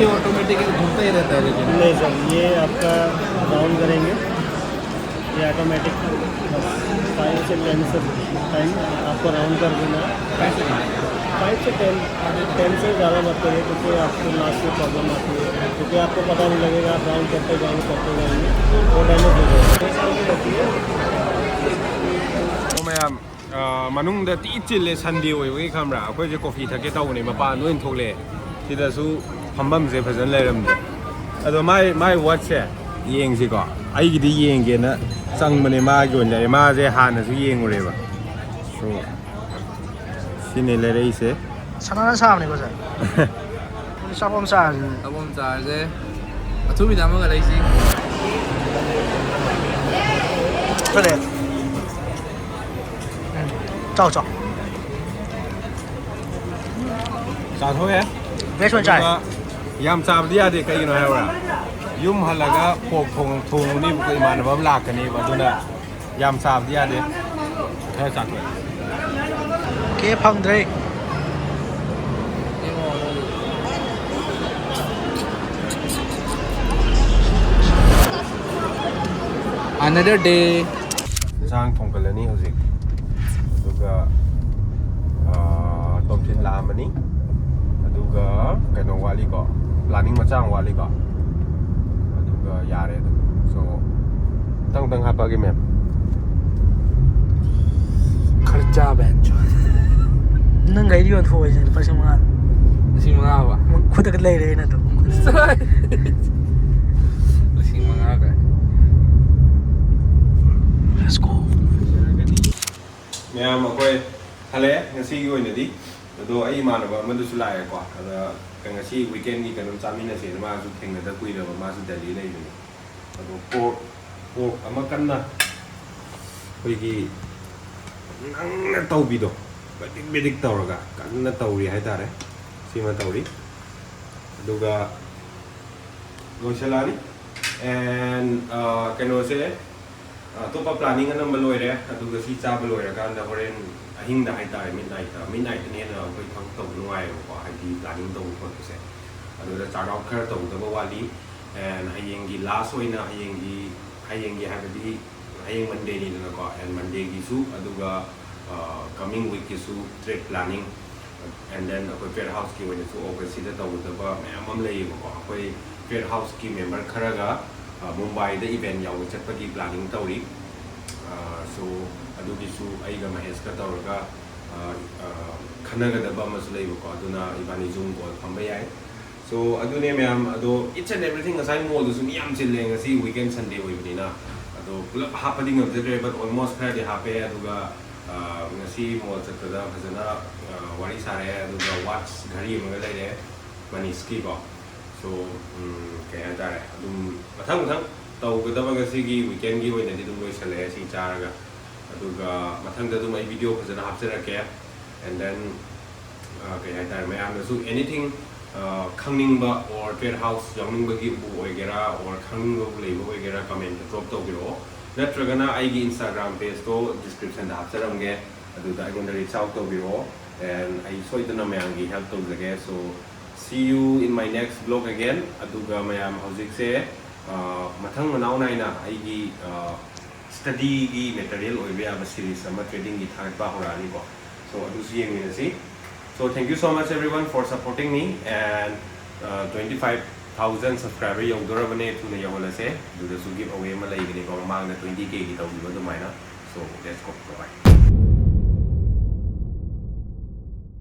ये ऑटोमेटिक घूमता ही रहता है लेकिन। नहीं सर, ये आपका राउंड करेंगे, ये ऑटोमेटिक। बस फ़ाइव से टेन से टाइम आपको राउंड कर देना है। फ़ाइव से टेन, टेन से ज़्यादा मत करिए, क्योंकि आपको लास्ट में प्रॉब्लम आती है, क्योंकि आपको पता नहीं लगेगा, आप राउंड करते जाएंगे, करते जाएंगे, वो डैमेज हो जाएगा। ꯃꯌꯥꯝ, ꯑ, ꯃꯅꯨꯡꯗ ꯇꯤ ꯆꯤꯜꯂꯦ꯫ ꯁꯟꯗꯦ ꯑꯣꯏꯕꯒꯤ, ꯈꯪꯕ꯭ꯔꯥ? ꯑꯩꯈꯣꯏꯁꯦ ꯀꯣꯐꯤ ꯊꯛꯀꯦ ꯇꯧꯕꯅꯦ, ꯃꯄꯥꯟꯗ ꯑꯣꯏꯅ ꯊꯣꯛꯂꯛꯑꯦ꯫ ꯁꯤꯗꯁꯨ ꯐꯝꯐꯝꯁꯦ ꯐꯖꯅ ꯂꯩꯔꯝꯗꯦ꯫ ꯑꯗꯣ ꯃꯥꯏ, ꯃꯥꯏ ꯋꯥꯠꯁꯦ ꯌꯦꯡꯁꯤꯀꯣ꯫ ꯑꯩꯒꯤꯗꯤ ꯌꯦꯡꯒꯦꯅ ꯆꯪꯕꯅꯦ, ꯃꯥꯒꯤ ꯑꯣꯏꯅ ꯂꯩꯔꯦ꯫ ꯃꯥꯁꯦ ꯍꯥꯟꯅꯁꯨ ꯌꯦꯡꯉꯨꯔꯦꯕ꯫ So, ꯁꯤꯅꯦ ꯂꯩꯔꯛꯏꯁꯦ꯫ ꯁꯅꯥꯅ ꯁꯥꯕꯅꯤꯀꯣ, ꯁꯥꯔ? ꯑꯗꯨꯗꯤ ꯆꯥꯄꯣꯝ ꯆꯥꯔꯁꯤ꯫ ꯆꯥꯄꯣꯝ ꯆꯥꯔꯁꯦ꯫ ꯑꯊꯨꯕꯤꯗ ꯑꯃꯒ ꯂꯩꯁꯤ꯫ ꯐꯔꯦ꯫ ꯎꯝ꯫ ꯆꯥꯎ, ꯆꯥꯎ꯫ ꯆꯥꯊꯣꯛꯑꯦ꯫ ꯕꯦꯁ ꯑꯣꯏꯅ ꯆꯥꯔꯦ꯫ ꯑꯗꯨꯒ ꯌꯥꯝ ꯆꯥꯕꯗꯤ ꯌꯥꯗꯦ, ꯀꯩꯒꯤꯅꯣ ꯍꯥꯏꯕ꯭ꯔꯥ? ꯌꯨꯝ ꯍꯜꯂꯒ ꯄꯣꯛ ꯊꯣꯡ-, ꯊꯣꯡꯉꯨꯅꯦꯕꯀꯣ, ꯏꯃꯥꯟꯅꯕ ꯑꯃ ꯂꯥꯛꯀꯅꯦꯕ, ꯑꯗꯨꯅ ꯌꯥꯝ ꯆꯥꯕꯗꯤ ꯌꯥꯗꯦ꯫ ꯈꯔ ꯆꯥꯊꯣꯛꯑꯦ꯫ ꯀꯦ ꯐꯪꯗ꯭ꯔꯦ꯫ Another day. ꯏꯟꯁꯥꯡ ꯊꯣꯡꯒꯠꯂꯅꯤ ꯍꯧꯖꯤꯛ꯫ ꯑꯗꯨꯒ, ꯑꯥ, ꯇꯣꯝꯊꯤꯟ ꯂꯥꯛꯑꯝꯃꯅꯤ꯫ ꯑꯗꯨꯒ ꯀꯩꯅꯣ ꯋꯥꯠꯂꯤꯀꯣ, planning ꯃꯆꯥ ꯑꯃ ꯋꯥꯠꯂꯤꯀꯣ꯫ ꯑꯗꯨꯒ ꯌꯥꯔꯦ ꯑꯗꯨꯝ꯫ So, ꯃꯊꯪ ꯃꯊꯪ ꯍꯥꯞꯄꯛꯑꯒꯦ, ꯃꯦꯝ꯫ ꯈꯔꯆꯥ ꯕꯦꯟꯆꯣ꯫ ꯅꯪ ꯒꯥꯔꯤ ꯌꯣꯟꯊꯣꯛꯑꯣꯁꯦ ꯂꯨꯄꯥ ꯂꯤꯁꯤꯡ ꯃꯉꯥ꯫ ꯂꯤꯁꯤꯡ ꯃꯉꯥ ꯍꯥꯏꯕ? ꯈꯨꯗꯛꯇ ꯂꯩꯔꯦ ꯑꯩꯅ ꯑꯗꯨꯝ꯫ ꯂꯤꯁꯤꯡ ꯃꯉꯥ ꯀꯥꯏ꯫ Let's go꯫ ꯃꯌꯥꯝ ꯑꯩꯈꯣꯏ ꯍꯜꯂꯛꯑꯦ ꯉꯁꯤꯒꯤ ꯑꯣꯏꯅꯗꯤ꯫ ꯑꯗꯣ ꯑꯩ ꯏꯃꯥꯟꯅꯕ ꯑꯃꯗꯨꯁꯨ ꯂꯥꯛꯑꯦꯀꯣ꯫ ꯑꯗ ꯉꯁꯤ weekendꯒꯤ ꯀꯩꯅꯣꯝ ꯆꯥꯃꯤꯟꯅꯁꯦꯅ, ꯃꯥꯁꯨ ꯊꯦꯡꯅꯗ ꯀꯨꯏꯔꯕ, ꯃꯥꯁꯨ ꯗꯦꯜꯂꯤ ꯂꯩꯕꯅꯦ꯫ ꯑꯗꯣ pork pork ꯑꯃ ꯀꯟꯅ ꯑꯩꯈꯣꯏꯒꯤ ꯅꯪꯅ ꯇꯧꯕꯤꯗꯣ, ꯕꯦꯗꯤꯛ ꯕꯦꯗꯤꯛ ꯇꯧꯔꯒ ꯀꯟꯅ ꯇꯧꯔꯤ ꯍꯥꯏꯇꯥꯔꯦ꯫ ꯁꯤꯃ ꯇꯧꯔꯤ꯫ ꯑꯗꯨꯒ ꯂꯣꯏꯁꯤꯜꯂꯛꯑꯅꯤ꯫ And ꯀꯩꯅꯣꯁꯦ, ꯑꯇꯣꯞꯄ planning ꯑꯅꯝꯕ ꯂꯣꯏꯔꯦ꯫ ꯑꯗꯨꯒ ꯁꯤ ꯆꯥꯕ ꯂꯣꯏꯔꯀꯥꯟꯗ ꯍꯣꯔꯦꯟ ꯑꯍꯤꯡꯗ ꯍꯥꯏꯇꯥꯔꯦ, midnightꯇ, midnightꯇꯅ ꯍꯦꯟꯅ ꯑꯩꯈꯣꯏ ꯊꯕꯛ ꯇꯧꯕ ꯅꯨꯡꯉꯥꯏꯌꯦꯕꯀꯣ, ꯍꯥꯏꯗꯤ planning ꯇꯧꯕ ꯈꯣꯠꯄꯁꯦ꯫ ꯑꯗꯨꯗ chart out ꯈꯔ ꯇꯧꯗꯕ ꯋꯥꯠꯂꯤ꯫ And ꯍꯌꯦꯡꯒꯤ last ꯑꯣꯏꯅ, ꯍꯌꯦꯡꯒꯤ ꯍꯌꯦꯡꯒꯤ ꯍꯥꯏꯕꯗꯤ ꯍꯌꯦꯡ Mondayꯅꯤꯗꯅꯀꯣ, and Mondayꯒꯤꯁꯨ, ꯑꯗꯨꯒ coming weekꯀꯤꯁꯨ trade planning, and then ꯑꯩꯈꯣꯏ trade houseꯀꯤ ꯑꯣꯏꯅꯁꯨ Augustꯁꯤꯗ ꯇꯧꯒꯗꯕ ꯃꯌꯥꯝ ꯑꯃ ꯂꯩꯌꯦꯕꯀꯣ꯫ ꯑꯩꯈꯣꯏ trade houseꯀꯤ member ꯈꯔꯒ ꯃꯨꯝꯕꯥꯏꯗ event ꯌꯥꯎꯕ ꯆꯠꯄꯒꯤ planning ꯇꯧꯔꯤ꯫ So ꯑꯗꯨꯒꯤꯁꯨ ꯑꯩꯒ ꯃꯍꯦꯁꯀ ꯇꯧꯔꯒ ꯈꯟꯅꯒꯗꯕ ꯑꯃꯁꯨ ꯂꯩꯕꯀꯣ, ꯑꯗꯨꯅ ꯏꯕꯥꯅꯤ Zoom call ꯐꯝꯕ ꯌꯥꯏ꯫ So ꯑꯗꯨꯅꯦ ꯃꯌꯥꯝ꯫ ꯑꯗꯣ each and everything, ꯉꯁꯥꯏ mallꯗꯨꯁꯨ ꯃꯤ ꯌꯥꯝ ꯆꯤꯜꯂꯦ, ꯉꯁꯤ weekend Sunday ꯑꯣꯏꯕꯅꯤꯅ꯫ ꯑꯗꯣ ꯄꯨꯂꯞ ꯍꯥꯞꯄꯗꯤ ꯉꯝꯖꯗ꯭ꯔꯦ, but almost ꯈꯔꯗꯤ ꯍꯥꯞꯄꯦ꯫ ꯑꯗꯨꯒ ꯉꯁꯤ mall ꯆꯠꯄꯗ ꯐꯖꯅ ꯋꯥꯔꯤ ꯁꯥꯔꯦ꯫ ꯑꯗꯨꯒ watch, ꯘꯔꯤ ꯑꯃꯒ ꯂꯩꯔꯦ ꯃꯅꯤꯁꯀꯤꯀꯣ꯫ So ꯀꯩ ꯍꯥꯏꯇꯥꯔꯦ, ꯑꯗꯨꯝ ꯃꯊꯪ ꯃꯊꯪ ꯇꯧꯒꯗꯕ ꯉꯁꯤꯒꯤ weekendꯒꯤ ꯑꯣꯏꯅꯗꯤ ꯑꯗꯨꯝ ꯂꯣꯏꯁꯜꯂꯛꯑꯦ ꯁꯤ ꯆꯥꯔꯒ꯫ ꯑꯗꯨꯒ ꯃꯊꯪꯗ ꯑꯗꯨꯝ ꯑꯩ video ꯐꯖꯅ ꯍꯥꯞꯆꯔꯛꯀꯦ꯫ And then ꯀꯩ ꯍꯥꯏꯇꯥꯔꯦ, ꯃꯌꯥꯝꯅꯁꯨ anything ꯈꯪꯅꯤꯡꯕ or trade house ꯌꯥꯎꯅꯤꯡꯕꯒꯤꯕꯨ ꯑꯣꯏꯒꯦꯔꯥ or ꯈꯪꯅꯤꯡꯕꯕꯨ ꯂꯩꯕ ꯑꯣꯏꯒꯦꯔꯥ, commentꯇ drop ꯇꯧꯕꯤꯔꯛꯑꯣ꯫ ꯅꯠꯇ꯭ꯔꯒꯅ ꯑꯩꯒꯤ Instagram pageꯇꯣ descriptionꯗ ꯍꯥꯞꯆꯔꯝꯒꯦ, ꯑꯗꯨꯗ ꯑꯩꯉꯣꯟꯗ reach out ꯇꯧꯕꯤꯔꯛꯑꯣ꯫ And ꯑꯩ ꯁꯣꯏꯗꯅ ꯃꯌꯥꯝꯒꯤ help ꯇꯧꯖꯒꯦ꯫ So see you in my next vlog again꯫ ꯑꯗꯨꯒ ꯃꯌꯥꯝ ꯍꯧꯖꯤꯛꯁꯦ ꯃꯊꯪ ꯃꯅꯥꯎ ꯅꯥꯏꯅ ꯑꯩꯒꯤ studyꯒꯤ material ꯑꯣꯏꯕ ꯌꯥꯕ series ꯑꯃ tradingꯒꯤ ꯊꯥꯒꯠꯄ ꯍꯧꯔꯛꯑꯅꯤꯀꯣ꯫ So ꯑꯗꯨꯁꯨ ꯌꯦꯡꯃꯤꯟꯅꯁꯤ꯫ So thank you so much everyone for supporting me, and twenty five thousand subscriber ꯌꯧꯗꯣꯔꯕꯅꯦ, ꯊꯨꯅ ꯌꯧꯍꯜꯂꯁꯦ꯫ ꯑꯗꯨꯗꯁꯨ give away ꯑꯃ ꯂꯩꯒꯅꯤꯀꯣ, ꯃꯃꯥꯡꯗ twenty Kꯒꯤ ꯇꯧꯈꯤꯕ ꯑꯗꯨꯃꯥꯏꯅ꯫ So let's go, bye bye꯫